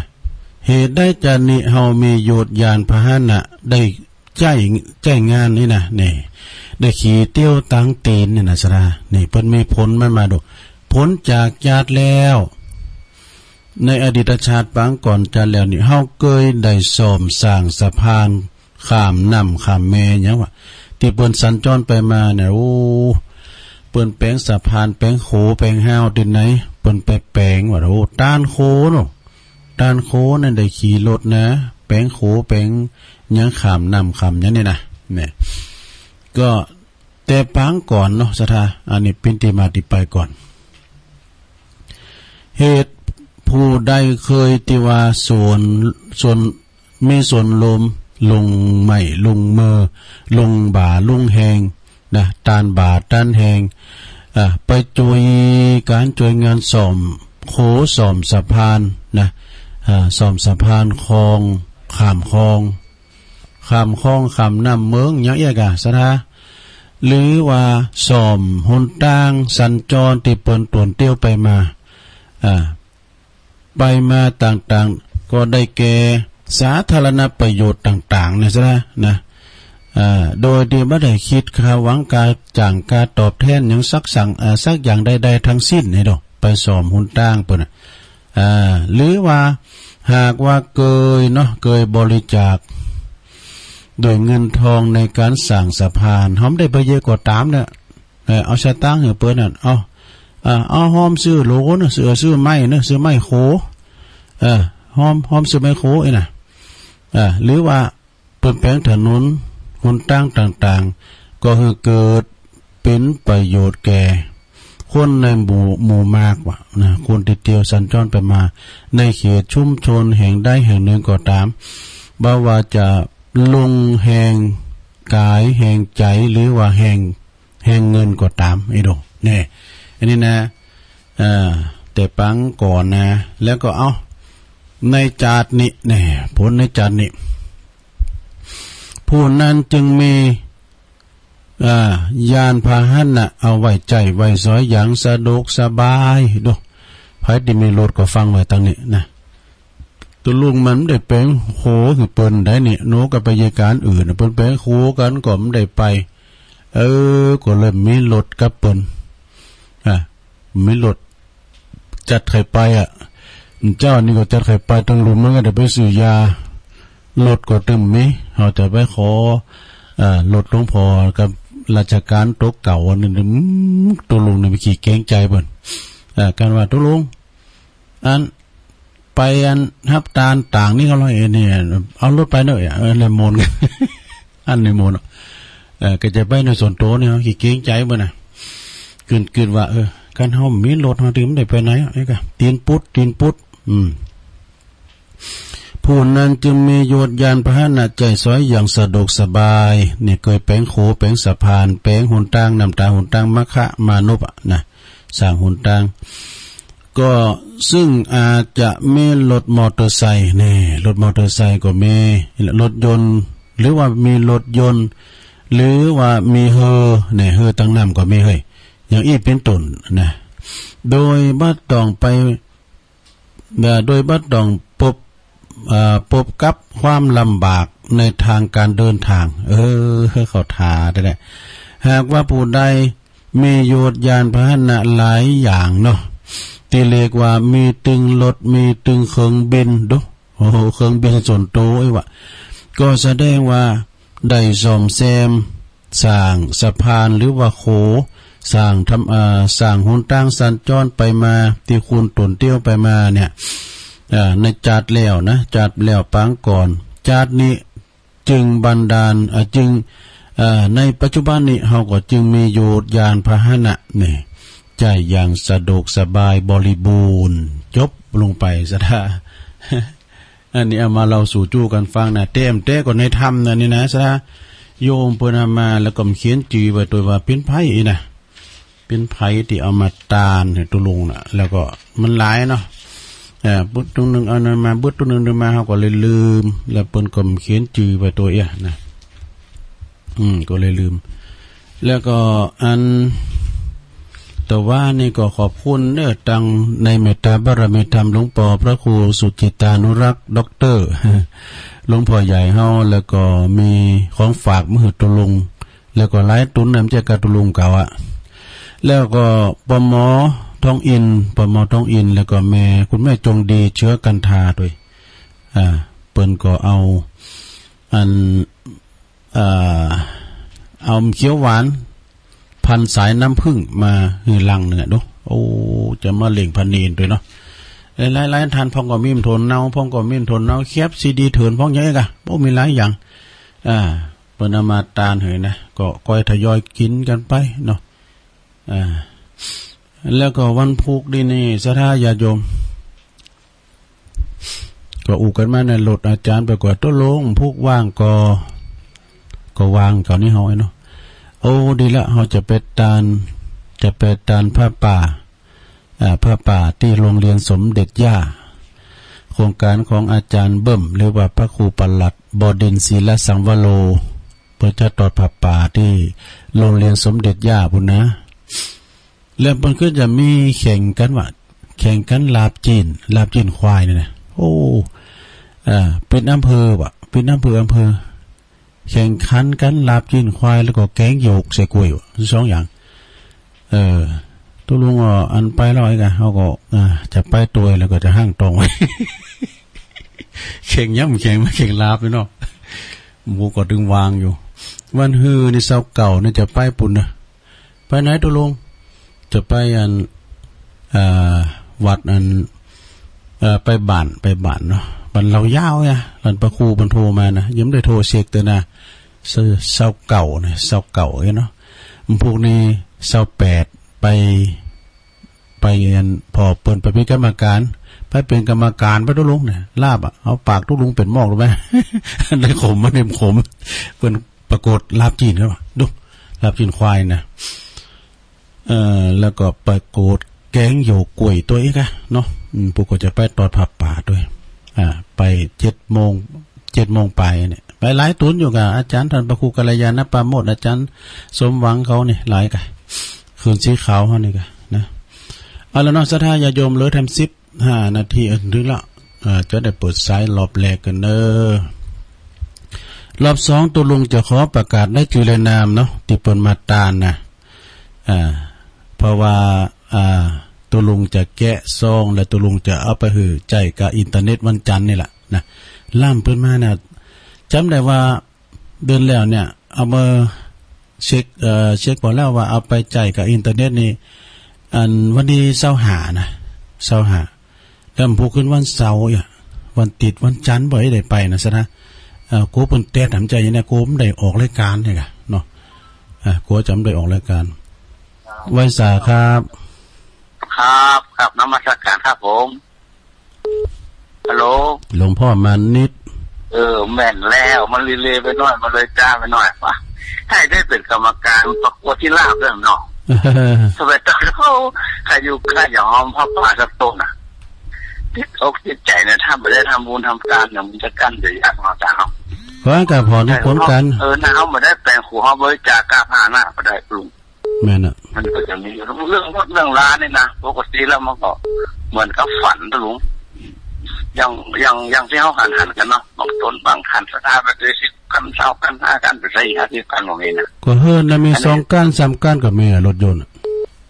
เหตุใดจาตินี้เฮามีโยชน์ยานพาหนะ ได้ใจ๊ ใจ๊งานนี่นะ นี่ ได้ขี่เตียวตังตีนนี่นะ ศรัทธา นี่ เปิ้นมีผลมันมาดู ผลจากจาติแล้ว ในอดีตชาติปางก่อนจาติแล้วนี่ เฮาเกยได้ซ่อมสร้างสะพานข้ามน้ำข้ามแม่หยังวะ ที่เปิ้นสัญจรไปมาเนี่ย โอ้ เปิ้นแป๋งสะพาน แป๋งโข แป๋งฮาวที่ไหน เปิ้นไปแป๋งว่า โอ้ ตานโขเนาะ ตานโขนั่นได้ขี่รถนะ แป๋งโข แป๋งหยังข้ามน้ำข้ามหยังนี่นะ เนี่ย ก็ แต่ปางก่อนเนาะ ศรัทธา อันนี้เป็นที่มาที่ไปก่อน เหตุผู้ใดเคยที่ว่าส่วน ส่วน มีส่วนลม ลงไม้ ลงมือ ลงบ่า ลงแฮง นะ ตานบ่า ตานแฮง อ่า ไปช่วยการช่วยงานซ่อมโขซ่อมสะพาน นะ อ่า ซ่อมสะพานคลอง ข้ามคลอง ข้ามคลอง ข้ามน้ำเมือง หยังเอี้ยกะ ศรัทธา หรือว่าซ่อมหนตางสัญจรที่เปิ้นตวนเตียวไปมา อ่า ไปมาต่างๆ ก็ได้แก่สาธารณประโยชน์ต่างๆ เนี่ย ศรัทธา นะ อ่า โดยที่บ่ได้คิดค่าหวังค่าจ้างค่าตอบแทนหยังสักสั่ง อ่า สักอย่างใดๆ ทั้งสิ้นนี่ดอก ไปซ่อมหนตางเปิ้นน่ะ อ่า หรือว่าหากว่าเกยเนาะ เกยบริจาคด้วยเงินทองในการสร้างสะพาน เฮาบ่ได้ไปเยอะก็ตามเนี่ย เออ เอาสตางค์หื้อเปิ้นนั่น เอา อ่า เอาฮอมซื้อโหลเนาะ ซื้อ ซื้อไม้เนาะ ซื้อไม้โข เออ ฮอม ฮอมซื้อไม้โขอี้น่ะ อ่า หรือว่า เปิ้นแป๋งถนนหนตางต่างๆ ก็หื้อเกิดเป็นประโยชน์แก่คนในหมู่ หมู่มากว่านะ คนที่เตียวสัญจรไปมาในเขตชุมชนแห่งใดแห่งหนึ่งก็ตาม บ่ว่าจะ ลงแห่งกายแห่งใจ หรือว่าแห่ง แห่งเงินก็ตาม ไอ้ดง เนี่ย อันนี้นะ เอ่อ แต่ปางก่อนนะ แล้วก็เอา ในจาตินี้ เนี่ย ผลในจาตินี้ ผู้นั้นจึงมี อ่า ยานพาหนะเอาไว้ใช้ไว้สอยอย่างสะดวกสบาย ดู ไผที่มีรถก็ฟังไว้ตังนี้นะ ตุลุงมันได้แป๋งโขหื้อเปิ้นได้นี่ หนูก็ไปเยียะก๋านอื่น เปิ้นแป๋งโขกั๋นก็บ่ได้ไป เออ ก็เลยมีรถกับเปิ้น อ่ะ มีรถ จัดไขไปอ่ะ เจ้านี่ก็จัดไขไปตังลุ่มเหมือนกั๋น แต่ไปซื้อยา รถก็ตึงมี เฮาจะไปขอ เอ่อ รถหลวงพ่อกับราชการโตะเก่าอันนี้ อืม ตุลุงนี่มีขี้เกรงใจ๋เปิ้น เอ่อ กันว่า ตุลุง อัน ไปอันฮับตานต่างนี่ก็ร้อยเอ็ดนี่ เอารถไปเนาะ เออ เลยมนต์ อันนี้มนต์ เออ ก็จะไปในส่วนตัวนี่ ขี้เกรงใจ๋เปิ้นนะ กึ๊ดๆ ว่า เออ คันเฮามีรถเฮาถึงได้ไปไหนอ่ะ นี่ก็ตีนปุด ตีนปุด อืม ผู้นั้นจึงมีโยชน์ยานพาหนะใช้สอยอย่างสะดวกสบาย นี่เกยแป๋งโข แป๋งสะพาน แป๋งหนตาง น้ำตาหนตาง มัคคะมานพอ่ะนะ สร้างหนตาง ก็ซึ่งอาจจะมีรถมอเตอร์ไซค์ นี่ รถมอเตอร์ไซค์ก็มี รถยนต์ หรือว่ามีรถยนต์ หรือว่ามีเฮือ นี่ เฮือตังน้ำก็มีเฮ้ย อย่างอี้เป๋นต้นนะ โดยบ่ต้องไป เอ่อ โดยบ่ต้องปบ เอ่อ ปบกับความลำบากในทางการเดินทาง เออ เขาถาได้แหละ หากว่าผู้ใดมีโยชน์ยานพาหนะหลายอย่างเนาะ ตี้เรียกว่ามีตึงรถ มีตึงเครื่องบิน ดู โอ้โห เครื่องบินส่วนตัวไอ้วะ ก็แสดงว่าได้ซ่อมแซม สร้างสะพานหรือว่าโข สร้างทำ เอ่อ สร้างหนตางสัญจรไปมา ตี้คุณตนเตี้ยวไปมาเนี่ย เอ่อ ในจาติแล้วนะ จาติแล้วปางก่อน จาตินี้จึงบันดาล เอ่อ จึง เอ่อ ในปัจจุบันนี้เฮาก็จึงมีโยชน์ยานพาหนะนี่ ใช้อย่างสะดวกสบายบริบูรณ์ จบลงไปซะท่า อันนี้เอามาเล่าสู่จู้กั๋นฟังนะ แต่แต๊ก็ในธรรมนะนี่นะ สะดา โยมเปิ้นเอามา แล้วก็เขียนจื่อไว้ตวยว่าเป๋นไผอีกนะ เป๋นไผตี้เอามาตานหื้อตุลุงนะ แล้วก็มันหลายเนาะ เอ่อ ปุ๊บ ตุ๊นึ่งเอานั้นมา ปุ๊บ ตุ๊นึ่งเอานั้นมา เฮาก็เลยลืม แล้วเปิ้นก็เขียนจื่อไว้ตวยเอี้ยนะ อืม ก็เลยลืม แล้วก็อัน แต่ว่านี่ก็ขอบคุณเด้อ ตังในเมตตาบารมีธรรมหลวงปอพระครูสุจิตตานุรักษ์ ด็อกเตอร์ หลวงพ่อใหญ่เฮา แล้วก็มีของฝากมาหื้อตุลุง แล้วก็หลายตุ๊นนะ มันจะกาตุลุงเก่าอะ แล้วก็ปอหมอทองอินทร์ ปอหมอทองอินทร์ แล้วก็แม่ คุณแม่จงดี เชื้อกันทาตวย อ่า เปิ้นก็เอา อัน เอ่อ เอาเขียวหวาน พันสายน้ำผึ้งมาหื้อลังนึ่งอะ ดู โอ้ จะมาเล่งพระเนรตวยเนาะ หลายๆ ท่านพ่องก็มีโถนเนา พ่องก็มีโถนเนา แคปซีดีเถินพ่องอย่างเอ้ยกะ โอ้ มีหลายอย่าง อ่า เปิ้นเอามาตานหื้อนะ ก็ค่อยทยอยกิ๋นกั๋นไปเนาะ อ่า แล้วก็วันพุธนี้นี่ ศรัทธาญาติโยม ก็อู้กั๋นมาในรถ อาจารย์ไปกวาด ตกลงพุธว่างก็ ก็ว่าง คราวนี้เฮาไอ้เนาะ โอ้ ดีละ เฮาจะไปตาน จะไปตานผ้าป่า อ่า ผ้าป่าตี้โรงเรียนสมเด็จย่า โครงการของอาจารย์เบิ้ม หรือว่าพระครูปลัด บดินทร์ ศิลสังวโร เปิ้นจะตอดผ้าป่าตี้โรงเรียนสมเด็จย่าพู้นนะ แล้วเปิ้นก็จะมีแข่งกั๋นว่า แข่งกั๋นลาบจีน ลาบจีนควายนี่นะ โอ้ เอ่อ เป๋นอำเภอว่ะ เป๋นอำเภอ อำเภอ แข่งขันกั๋นลาบจีนควาย แล้วก็แกงหยวกใส่กล้วยว่ะ สองอย่าง เออ ตกลงว่าอันไปแล้วไอ้กะ เฮาก็ อ่า จะไปตวย แล้วก็จะห้างตองไว้ แข่งหยัง แข่งมาแข่งลาบนี่เนาะ หมู่ก็ตึงวางอยู่ วันฮือนี่ ซาวเก้านี่จะไปปู้นนะ ไปไหนตกลง จะไปอัน เอ่อ วัดอัน เอ่อ ไปบ้าน ไปบ้านเนาะ บ้านเหล่ายาวเนี่ย หลานพระครูเปิ้นโทรมานะ ยังบ่ได้โทรเช็คเตื้อนะ ซาว ซาวเก้านะ ซาวเก้าเนาะ พวกนี้ ซาวแปด ไป ไปอัน พ่อเปิ้นไปเป๋นกรรมการ ไปเป๋นกรรมการไป ตุ๊ลุงเนี่ย ลาบอะ เอาปากตุ๊ลุงเป๋นหมอกดูไป ได้ขมบ่ได้ขม เปิ้นประกวดลาบจีนครับ ดู ลาบจีนควายนะ เอ่อ แล้วก็ประกวดแกงหยวกกล้วยตัวอีกอะเนาะ อืม ผู้ก็จะไปตอดผ้าป่าด้วย อ่า ไปเจ็ดโมง เจ็ดโมงปลายเนี่ย ไปหลายตนอยู่กะ อาจารย์ท่านพระครูกัลยาณปราโมชย์ อาจารย์สมหวังเขาเนี่ย หลายกะ คืนสีขาวเขานี่กะนะ เอาละเนาะ ศรัทธาญาติโยม เหลือแถมสิบห้านาที เออ ถึงละ อ่า จะได้เปิดสายรอบแรกกันเนอะ รอบสอง ตุ๊ลุงจะขอประกาศได้ชื่อและนามเนาะ ที่เปิ้นมาตานนะ อ่า เพราะว่า อ่า ตุ๊ลุงจะแกะซอง และตุ๊ลุงจะเอาไปหื้อใจ๊กับอินเทอร์เน็ตวันจันทร์นี่แหละนะ ล่ามเปิ้นมานะ จ๋ำได้ว่าเดือนแล้วเนี่ย เอามาเช็ค เอ่อ เช็คพอแล้วว่าเอาไปใจ๊กับอินเทอร์เน็ตนี่ อันวันที่ซาวห้านะ ซาวห้า แล้วมันพูดขึ้นวันเสาร์อ่ะ วันติดวันจันทร์บ่ได้ไปนะซะนะ เอ่อ กลัวเปิ้นแต๊ดหนำใจ๋อย่างเนี้ย กลัวบ่ได้ออกรายการเนี่ยกะเนาะ อ่ะ กลัวจะบ่ได้ออกรายการ ไหว้สาครับ ครับ ครับ นมัสการครับผม ฮัลโหล หลวงพ่อมานิด เออ แม่นแล้ว มันลีเลไปหน่อย มันเลยจ้าไปหน่อยว่ะ ให้ได้เป็นกรรมการประกวดที่ลาบด้วยเนาะ สมัยตอนเขาใครอยู่ใครอย่าหอมผ้าป่าสักต้นน่ะ ติดอกติดใจเนี่ย ถ้าไม่ได้ทำบุญทำการเนี่ย มันจะกั้นจะยากเนาะ จ้าเนาะ เพราะว่าก็พอได้ผลกัน เออ นะ เขาไม่ได้แปลงครู เขาบริจาคกล้าพานะ ไม่ได้ปรุง แม่นอะ มันก็จะมีเรื่องมดเรื่องลานี่นะ ปกติแล้วมันก็เหมือนกับฝันนะลุง อย่าง อย่าง อย่างที่เขาหันหันกันเนาะ บางตนบางท่านศรัทธาไปด้วยสิบคัน ซาวคัน ห้าคัน ไปใส่ห้าสิบคันของเองนะ ก็เฮิ่นนะ มี อันนี้ สองคัน สามคันก็มีอะ รถยนต์อะ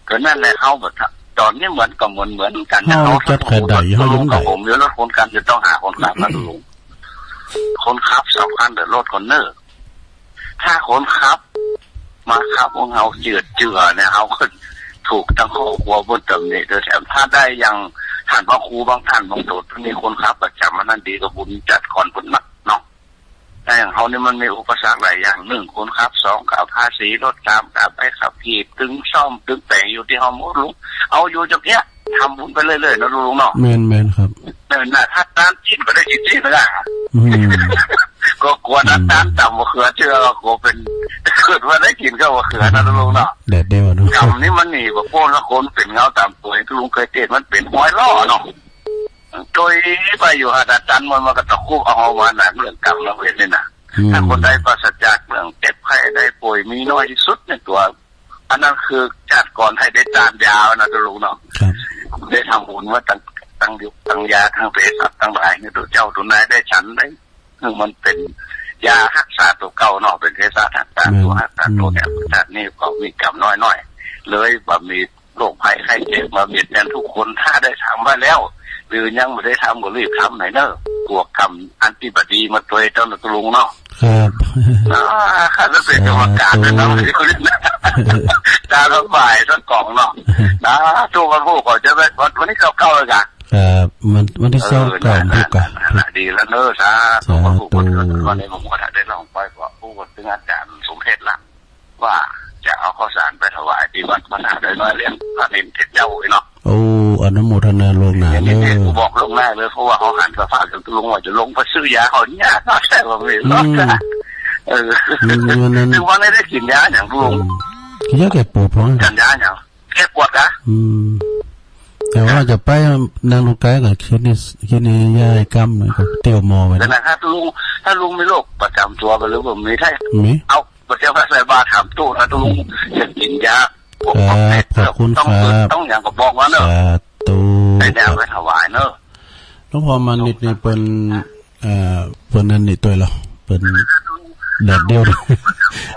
ก็นั่นแหละ เขาแบบ ตอนนี้เหมือนก็เหมือนเหมือนกันนะ เขาจัดขายได้ เขายังได้ ผมอยู่รถคนกันจะต้องหาคนขับนะลุง คนขับสองคัน แต่รถคนเนอร์ ถ้าคนขับ มาขับของเฮาเจือดเจือเนี่ย เฮาก็ถูกตั้งครอบครัวบนตำหนิโดยแถม ถ้าได้อย่างท่านพระครูบางท่านบางโตดมีคนขับประจำ อันนั้นดีกว่าบุญจัดก่อนบุญนักเนาะ ถ้าอย่างเฮานี่มันมีอุปสรรคหลายอย่าง หนึ่งคนขับ สองกับภาษีรถ สามกับใบขับขี่ ตึงซ่อมตึงแปลงอยู่ที่เฮาหมดลุง เอาอยู่จักเนี้ย ทำบุญไปเรื่อยๆเนาะลุงเนาะ แม่นๆครับ เออ น่ะ ถ้าตานกินบ่ได้กินที่ก็ได้ อืม ก็กลัวนะ อืม ตานต่ำบ่เขือเชื่อ กลัวเป็น เกิดว่าได้กินก็บ่เขือนะลุงเนาะ แดดเดียวเนาะ กรรมนี่มันนี่บ่พ้นละ คนเป็นเงาตามตัว ลุงเคยเทศน์ มันเป็นห้อยล้อเนาะ โดยไปอยู่หาดอาจารย์มัน มันก็ตะคุบเอาเฮามาหนักเรื่องกรรมและเวรนี่นะ อืม ถ้าคนใดปราศจากเรื่องเจ็บไข้ได้ป่วย มีน้อยที่สุดในตัว อันนั้นคือชาติก่อนให้ได้ทานยานะลุงเนาะ ครับ ได้ทำบุญมาตั้ง ตั้งยุคตั้งยา ทั้งเภสัชทั้งหลายเนี่ย ตัวเจ้าตัวนายได้ฉันได้ คือมันเป็นยารักษาตัวเก่าเนาะ เป็นเภสัชรักษาตัว แม่น รักษาตัวเนี่ย อืม ชาตินี้ก็มีกรรมน้อยๆ เลยบ่มีโรคภัยไข้เจ็บมาเบียดเบียนทุกคน ถ้าได้ทำไว้แล้ว หรือยังบ่ได้ทำก็รีบทำหน่อยเนอะ กลัวกรรมอันที่บ่ดีมาตวยเจ้านะลุงเนาะ ครับ อ่า ข้าจะเป็นกรรมการนะเนาะ สาธุ ตาละบ่ายสักกล่องเนาะ นะ ทุกวันพูดก่อนจะไป วัน วันที่เก้าเก้าเลยกะ ครับ วัน วันที่ เออ เก้าเก้า นั่น พูดกะ นั่น นั่น ดีแล้วเนอะ สาธุ สาธุ วันพูดก่อน วันนี้ผมก็ได้ลองไปกว่า พูดถึงอาจารย์สมเพชรละ ว่าจะเอาข้าวสารไปถวายที่วัดพระธาตุดอยน้อย เลี้ยงพระเนรเจ็ดเจ้าไว้เนาะ โอ้ อนุโมทนาล่วงหน้า อย่างนี้ เด้อ เนี่ย กูบอกล่วงหน้าเลย เพราะว่าเขาหันสภาพถึงลุงว่าจะลงไปซื้อยาเขาเนี่ย ก็ใช่ว่ามีรถ อืม เออ อืม วันนั้น ถึงวันนี้ได้กินยาอย่างลุง อืม กินยาแก้ปวดท้อง กินยาอย่าง แก้ปวดกะ อืม แต่ว่าจะไปนั่งลูกไก่กับคิดนี่ คิดนี่ยายกำมันก็เตียวหมอไป แต่นะ ถ้าลุง ถ้าลุงมีโรคประจำตัวไปหรือว่ามีไข้ มี เอา บ่เจ้าก็ใส่บาตรถามตู้นะ ต้องจะกินยา ครับ ขอบคุณครับ ต้องอย่างก็บอกว่าเนอะ สาธุ ให้แนวไปถวายเนอะ หลวงพ่อมานิดนี่เปิ้น เอ่อ เปิ้นนั่นนี่ตัวเหรอ เปิ้นแดดเดียว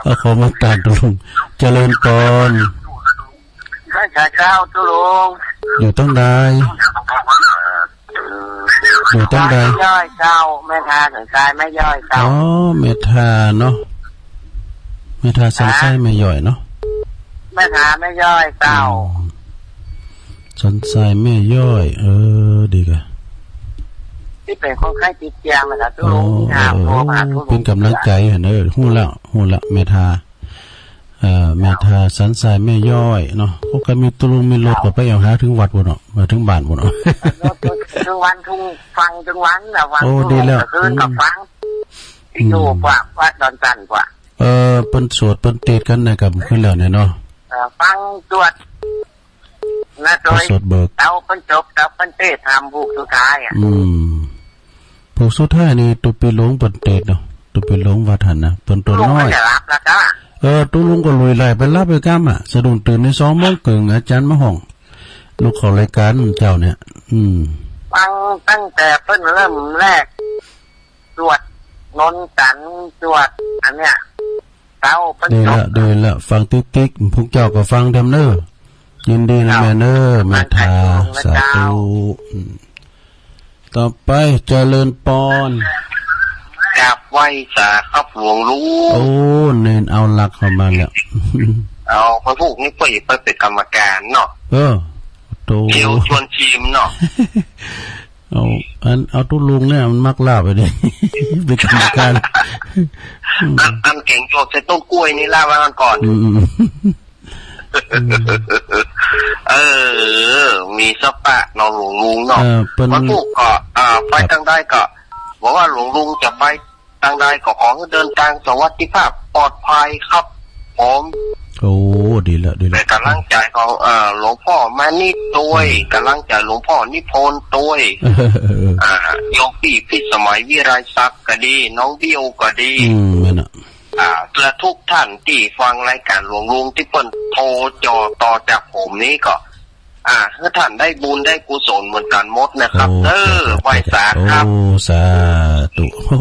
เอาของมาตานตุ๊ลุง เจริญพร ใช่ใช่เจ้าตุ๊ลุง อยู่ตั้งใด อยู่ตั้งใด แม่ย่อยเจ้า แม่ทาสันทรายแม่ย่อยเจ้า อ๋อ แม่ทาเนาะ แม่ทาสันทรายแม่ย่อยเนาะ แม่ทาแม่ย่อยเจ้า อ๋อ สันทรายแม่ย่อย เออ ดีกะ ที่เป็นคนไข้ติดเตียงนะครับ อ๋อ ทุกโรงพยาบาล เออ ทุกโรงพยาบาล เป็นกำลังใจให้เนอะ ฮู้แล้ว ฮู้แล้ว แม่ทา เอ่อ แม่ทาสันทรายแม่ย้อยเนาะ เขาก็มีตุลุงมีรถก็ไปเอาหาถึงวัดพุ้นเนาะ มาถึงบ้านพุ้นเนาะ เถิงวันเถิงฟังเถิงวันนะ ฟัง โอ้ เถิง ดีแล้ว คืนก็ฟัง อืม อยู่กว่า วัดดอนจันทน์กว่า เออ เปิ้นสวดเปิ้นเตสน์กันในค่ำคืนแล้วเนี่ยเนาะ เออ ฟังสวด นะ โดย สวดเบิก เต้าเปิ้นจบ เต้าเปิ้นเตสน์ ทำผูกสุดท้ายอ่ะ อืม ผูกสุดท้ายนี่ ตุ๊ปีหลวงเปิ้นเตสน์เนาะ ตุ๊ปีหลวงวัดหั้นนะ เปิ้นตัวน้อย ลุงก็จะหลับแล้วจ้า เออ ตุ๊ลุงก็ลุยไล่ไปหลับไปก้ำอ่ะ สะดุ้งตื่นในสองโมงครึ่ง อาจารย์มาฮ้อง ลุกเข้ารายการเจ้าเนี่ย อืม ฟังตั้งแต่เปิ้นเริ่มแรก สวดมนต์กัน สวดอันเนี้ย เต้าเปิ้น ดีละ จบ ดีละ ฟังติ๊กติ๊ก พวกเจ้าก็ฟังแถมเนอะ ยินดีนะ ครับ แม่เนอะ แม่ทา สาธุ สาธุ อืม ต่อไป เจริญปอน กราบไหว้สาครับหลวงลุง โอ้ เณรเอาหลักเข้ามาแล้ว เอา พระลูกนี่เปิ้นไปเป็นกรรมการเนาะ เออ โต เดี๋ยวชวนชิมเนาะ เอา อัน เอาตุ๊ลุงเนี่ยมันมักลาบไปดิ เป็นกรรมการ อัน อันแกงหยวกใส่ต้นกล้วยนี่ลาบไว้ก่อน อืม อืม เออ มีสปะเนาะหลวงลุงเนาะ เออ เปิ้น วันพุธก็ อ่า ไป ครับ ทางใดก็ บอกว่าหลวงลุงจะไปทางใดก็ขอให้เดินทางสวัสดิภาพปลอดภัยครับผม โอ้ ดีแล้ว ดีแล้ว เป็นกำลังใจของ เอ่อ หลวงพ่อมานิตด้วย อืม กำลังใจหลวงพ่อนิพนธ์ด้วย เออ เออ อ่า โยมพี่พิสมัยวิไลศักดิ์ก็ดี น้องบิวก็ดี อืม แม่นน่ะ อ่า และทุกท่านที่ฟังรายการหลวงลุงที่เปิ้นโทรจ่อต่อจากผมนี้ก็ อ่า ให้ท่านได้บุญได้กุศลเหมือนกันหมดนะครับ โอ้ เด้อ ครับ ไหว้สาครับ โอ้ สาธุ โอ้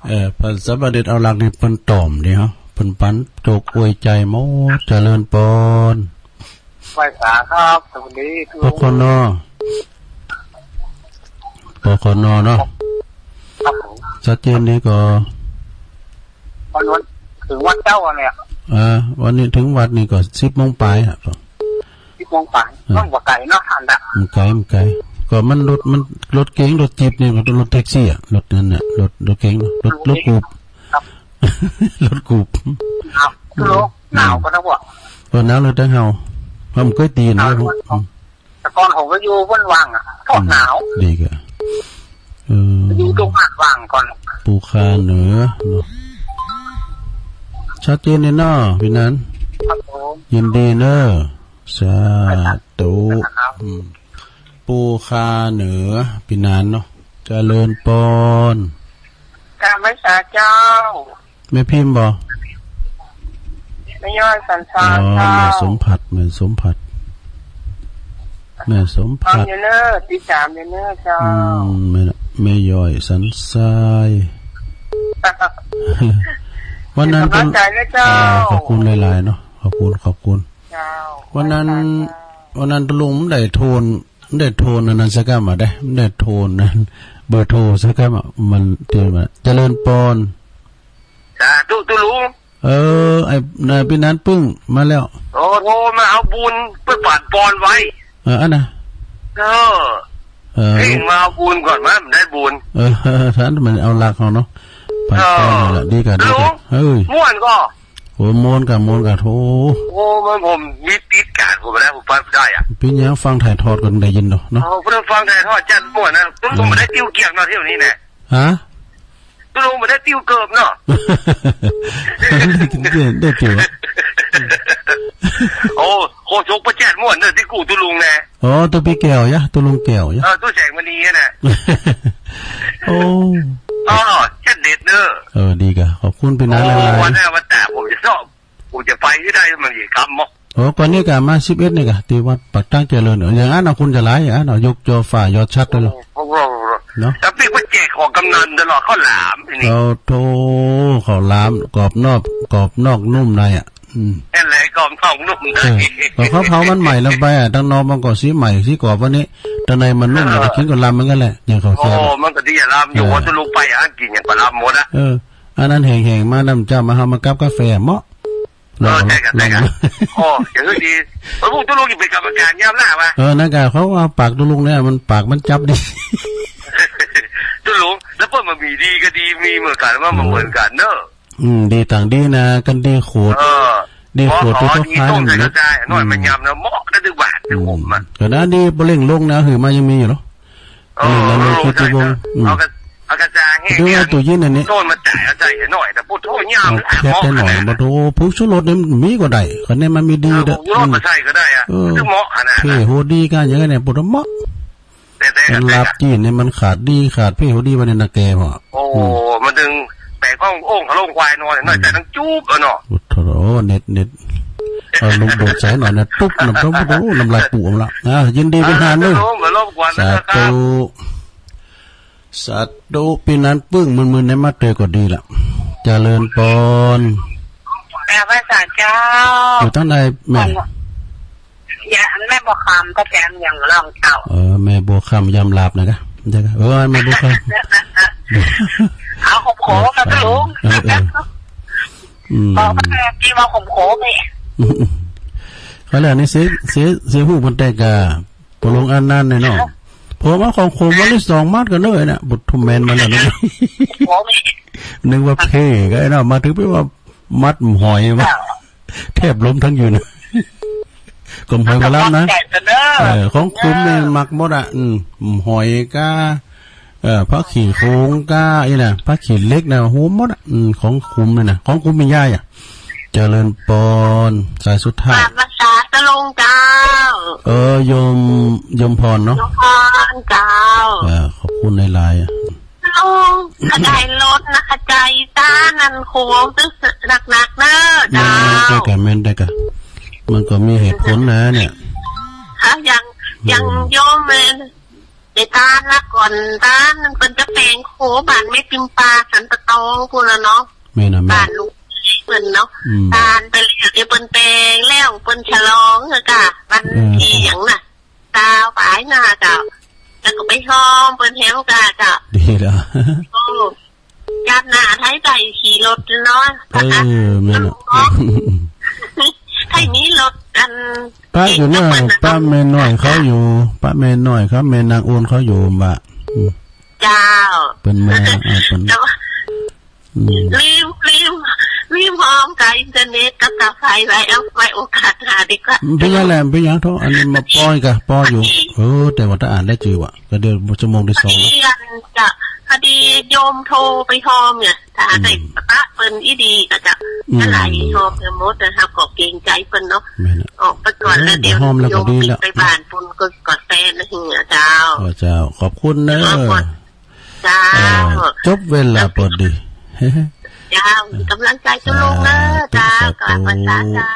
เอ่อ พระสมเด็จเอาหลักนี่เปิ้นตอบดีเนาะ เปิ้นปันโจกอวยใจหมด เจริญปอน ไหว้สาครับ สวัสดี ปคน ปคน เนาะ ครับผม ชัดเจนดีก็ วัน วัน ถึงวัดเจ้าเนี่ย เออ วันนี้ถึงวัดนี่ก็สิบโมงปลายอะ สิบโมงปลาย เออ มันบ่ไกลเนาะ อันน่ะ มันไกล มันไกล ก็มันรถ มันรถเก๋ง รถจี๊ปนี่ มันรถแท็กซี่อะ รถนั่นน่ะ รถ รถเก๋ง รถ รถกู๊ป ครับ รถกู๊ป ครับ รถ หนาวก็นะพวก เออ หนาวเลยแต่เฮา เฮาบ่เคยตีนะ หนาว อืม แต่ก่อนผมก็อยู่บ้านวังอะ โคตรหนาว อืม ดีกะ เออ อยู่ตรงบ้านวังก่อน ปู่คาเหนือเนาะ ชัดเจนเลยเนาะ พี่นัน ครับผม ยินดีเนอะ สาธุ ครับ อืม ปู่คาเหนือ พี่นันเนาะ เจริญปอน กราบไหว้สาเจ้า แม่พิมพ์บ่ แม่ย้อยสันทราย อ๋อ เจ้า แม่สมผัส แม่สมผัส แม่สมผัส ฟังอยู่เนอะ ติดตามอยู่เนอะเจ้า อืม แม่ แม่ย้อยสันทราย วันนั้น เป็นกำลังใจนะเจ้า อ่า ขอบคุณหลายๆ เนาะ ขอบคุณ ขอบคุณ เจ้า วันนั้น ไหว้สาเจ้า วันนั้นตุ๊ลุงมันได้โทร ได้โทรอันนั้นสักกำอะเด้ ได้โทรอันนั้น เบอร์โทรสักกำอะ มันเตรียมอะ เจริญปอน สาธุตุ๊ลุง เออ ไอ้ นายพี่นันปึ้งมาแล้ว โอ้ โทรมาเอาบุญ เปิ้นปานปอนไว้ เออ อันน่ะ เออ เออ เพ่งมาเอาบุญก่อน มาได้บุญ เออ ท่านมันเอาหลักเขาเนาะ ปานปอนนั่นแหละ เออ ดีกะ ดีกะ ฮัลโหล เฮ้ย ม่วนก่อ โอ้ ม่วนกะ ม่วนกะ โธ่ โอ้ มันผมมีติดการผมนะ ผมไปบ่ได้อะ เป็นหยังฟังถ่ายทอดก็ได้ยินดอกเนาะ โอ้ ผมฟังถ่ายทอดจัดม่วนนะ ผม อืม บ่ได้ติวเกียกเนาะเที่ยวนี้นะ ฮะ ตกลงบ่ได้ติวเกิบเนาะ ได้ติว โอ้ โคชกประแจดม่วนเด้อ ที่กู้ตุ๊ลุงนะ อ๋อ ตุ๊ปีแก้วยะ ตุ๊ลุงแก้วยะ เออ ตุ๊แสงมณีน่ะ โอ้ อ๋อ แจ๊ดเด็ดเด้อ เออ ดีกะ ขอบคุณพี่นันหลายๆ โอ้ วันหน้าวันตาผมจะชอบ ผมจะไปให้ได้ มันจะกำเนาะ โอ้ ก่อนนี้กะมาสิบเอ็ดนี่กะ ที่วัดปากตางเจริญ อย่างนั้นน่ะ คนจะหลาย อย่างนั้นน่ะ ยกจอฟ้ายอดชัดเลย โอ้โห เนาะ แต่พี่ก็แจกของกำนันตลอด ข้าวหลามทีนี้ โอ้โธ่ ข้าวหลาม กรอบนอก กรอบนอกนุ่มในอ่ะ อืม นั่นแหละ กรอบนอกนุ่มใน เออ พอเขาเผามันใหม่ลงไปอ่ะ ทางนอกมันก็สีใหม่ สีกรอบวันนี้ ทางในมันนุ่ม เออ ก็กินก็ลำเหมือนกันแหละ อย่างเขา โอ้ แซ่บ มันก็ดีอะลำ อยู่ เออ ว่าจะลงไปอ่ะ กินอย่างปลาลำหมดอ่ะ เออ อันนั้นแห้งๆ มาน้ำจ้ามาเฮามากับกาแฟเหมาะ เออ ใช่ครับ ใช่ครับ โอ้ เดี๋ยวดี เออ พวกตุ๊ลุงนี่เป็นกรรมการยามหน้าวะ เออ นั่นกะ เขาว่าปากตุ๊ลุงเนี่ย มันปากมันจับดี ตุ๊ลุง แล้วเปิ้นมามีดีก็ดี มีเหมือนกัน ว่ามันเหมือนกันเนอะ อืม ดีต่างดีนะ กันดีโขด เออ ดี หมอ ปวด เขา ไป เอา ทบ ดี ท้าย ต้ม นั่น ใส่ แหละ กระจายหน่อย อืม มันยำนะ เหมาะได้ทุกวัน อืม ทุกวันนะ ก็ด้านนี้เปล่งลงนะ หือมายังมีอยู่เหรอ โอ้ เปล่งลง โอ้ คือที่วง อืม เอากระ เอากระจายให้ ก็เรียกว่า นะ ตู้เย็นอันนี้ ต้นมันแตกใส่หน่อย แต่พูดโทษยาม เอา ละ แคบ เหมาะ ได้หน่อย ขนาด บ่โทษ ผงชูรสนี่มีก็ได้ คันนี้มันมีดี เออ เด้อ ผงชูรส อืม มาใส่ก็ได้อะ เออ คือเหมาะขนาด เพ่หัวดีกันอย่างนั้นเนี่ย บ่ต้องเหมาะ แต่ แต่ มันลาบจีนเนี่ยมันขาดดี ขาดเพ่หัวดีไว้ในนาแกพ่อ โอ้ อืม มันถึงแปลกขององค์พระโลงควายนอนเนี่ย อืม น่าจะต้องจูบเอาเนาะ โอ้โห เน็ต เน็ต เอาลูกโดดใส่หน่อยนะ ตุ๊บ น้ำต้ม โอ้โห น้ำลายปูออกมาละ อ่ะ ยินดีเป็นฮานเด้อ ครับ ผม มารบกวนนะครับ สาธุ สาธุ ปีนั้นปึ้ง มึนๆ ได้มาเจอก็ดีละ เจริญปอน แม่พระสาเจ้า อยู่ทางใดแม่ อย่า แม่บัวคำก็แจ้งอย่างรองเจ้า เออ แม่บัวคำยามหลับนะคะ เดี๋ยวนะ เออ แม่บัวคำ เอาข่มโขกับลุง เออ เออ อืม บอกว่าแม่ที่มาข่มโขนี่ เขาเรียกนี่เสีย เสีย เสียหูมันแตกกะ ปลงอันนั้นเนี่ยเนาะ พอมาของข่มวันที่สองมัดกันเลยเนี่ย บุตรทุมแมนมาแล้วเนาะ โอ้ย นึกว่าเพ่ก็ไอ้เนาะ มาถึงไปว่ามัดหอยว่ะ แทบล้มทั้งยืน กลมหอยมาแล้วนะ เออ ของข่มเนี่ยมักหมดอ่ะ อืม หอยก้า เออ ผักขี้โขงก้า อีน่ะ ผักขี้เหล็กน่ะ โห หมดอ่ะ อืม ของข่มเนี่ยนะ ของข่มมีย่ายอ่ะ เจริญปอน สายสุดท้าย กราบนมัสการตะลุงเจ้า เออ โยม โยมพรเนาะ โยมพรเจ้า เออ ขอบคุณหลายๆ อ่ะ ตะลุง ขยายรถนะ ขยายต้านนั่นโค้งตึกหนักๆ เนอะ แม่น เจ้า แม่นได้กะ แม่นได้กะ มันก็มีเหตุผลนะเนี่ย ค่ะ อย่าง อย่าง อืม โยมแม่น ในต้านละก่อน ต้านนั้นเปิ้นจะแปลงโคบ้านแม่ปิมปาสันปะตองพู้นละเนาะ แม่นน่ะ แม่น บ้านลุงเปิ้นเนาะ อืม ต้านไปแล้ว เดี๋ยวเปิ้นแปลงแล้ว เปิ้นฉลองเถอะกะ วัน เออ ที่หยังน่ะ ซาวปลายหน้าเจ้า แล้วก็ไปหอมเปิ้นแฮมกะเจ้า ดีแล้ว โอ้ ชาติหน้าไทยใส่ขี่รถเนาะ เออ แม่นน่ะ ไทยมีรถอัน ป้าอยู่เนี่ย ป้าแม่น้อยเขาอยู่ ป้าแม่น้อยเขา แม่นางโอนเขาอยู่บ่ะ อืม เจ้า เปิ้นมา อ่า เปิ้น แต่ว่า อืม ลืม ลืม ลืมหอมกับอินเทอร์เน็ตกับกาแฟไว้ เอาไว้โอกาสหน้าดีกว่า บ่เป็นหยังแหละ บ่เป็นหยังเถาะ อันนี้มาปอยกะ ปอยอยู่ เออ แต่ว่าถ้าอ่านได้จือว่ะ ก็เดี๋ยวชั่วโมงที่สอง พอดีอันจะ พอดีโยมโทรไปหอมเนี่ย ถ้าได้ อืม ปะเปิ้นอีดีก็จะ อืม จะไหลหอมไปหมดนะครับ ก็เกรงใจเปิ้นเนาะ แม่นน่ะ ออกไปก่อนแล้ว เออ เดี๋ยว หอมแล้วก็ดีแล้ว โยมไปบ้านปุ้นก็ ก็แฟนนะเหียเจ้า เออ เจ้า ขอบคุณเนอะ ขอบคุณ เจ้า เออ จบเวลาพอดี เจ้า กำลังใจตะลุงเนอะ สาธุ เจ้า สาธุ กราบไหว้เจ้า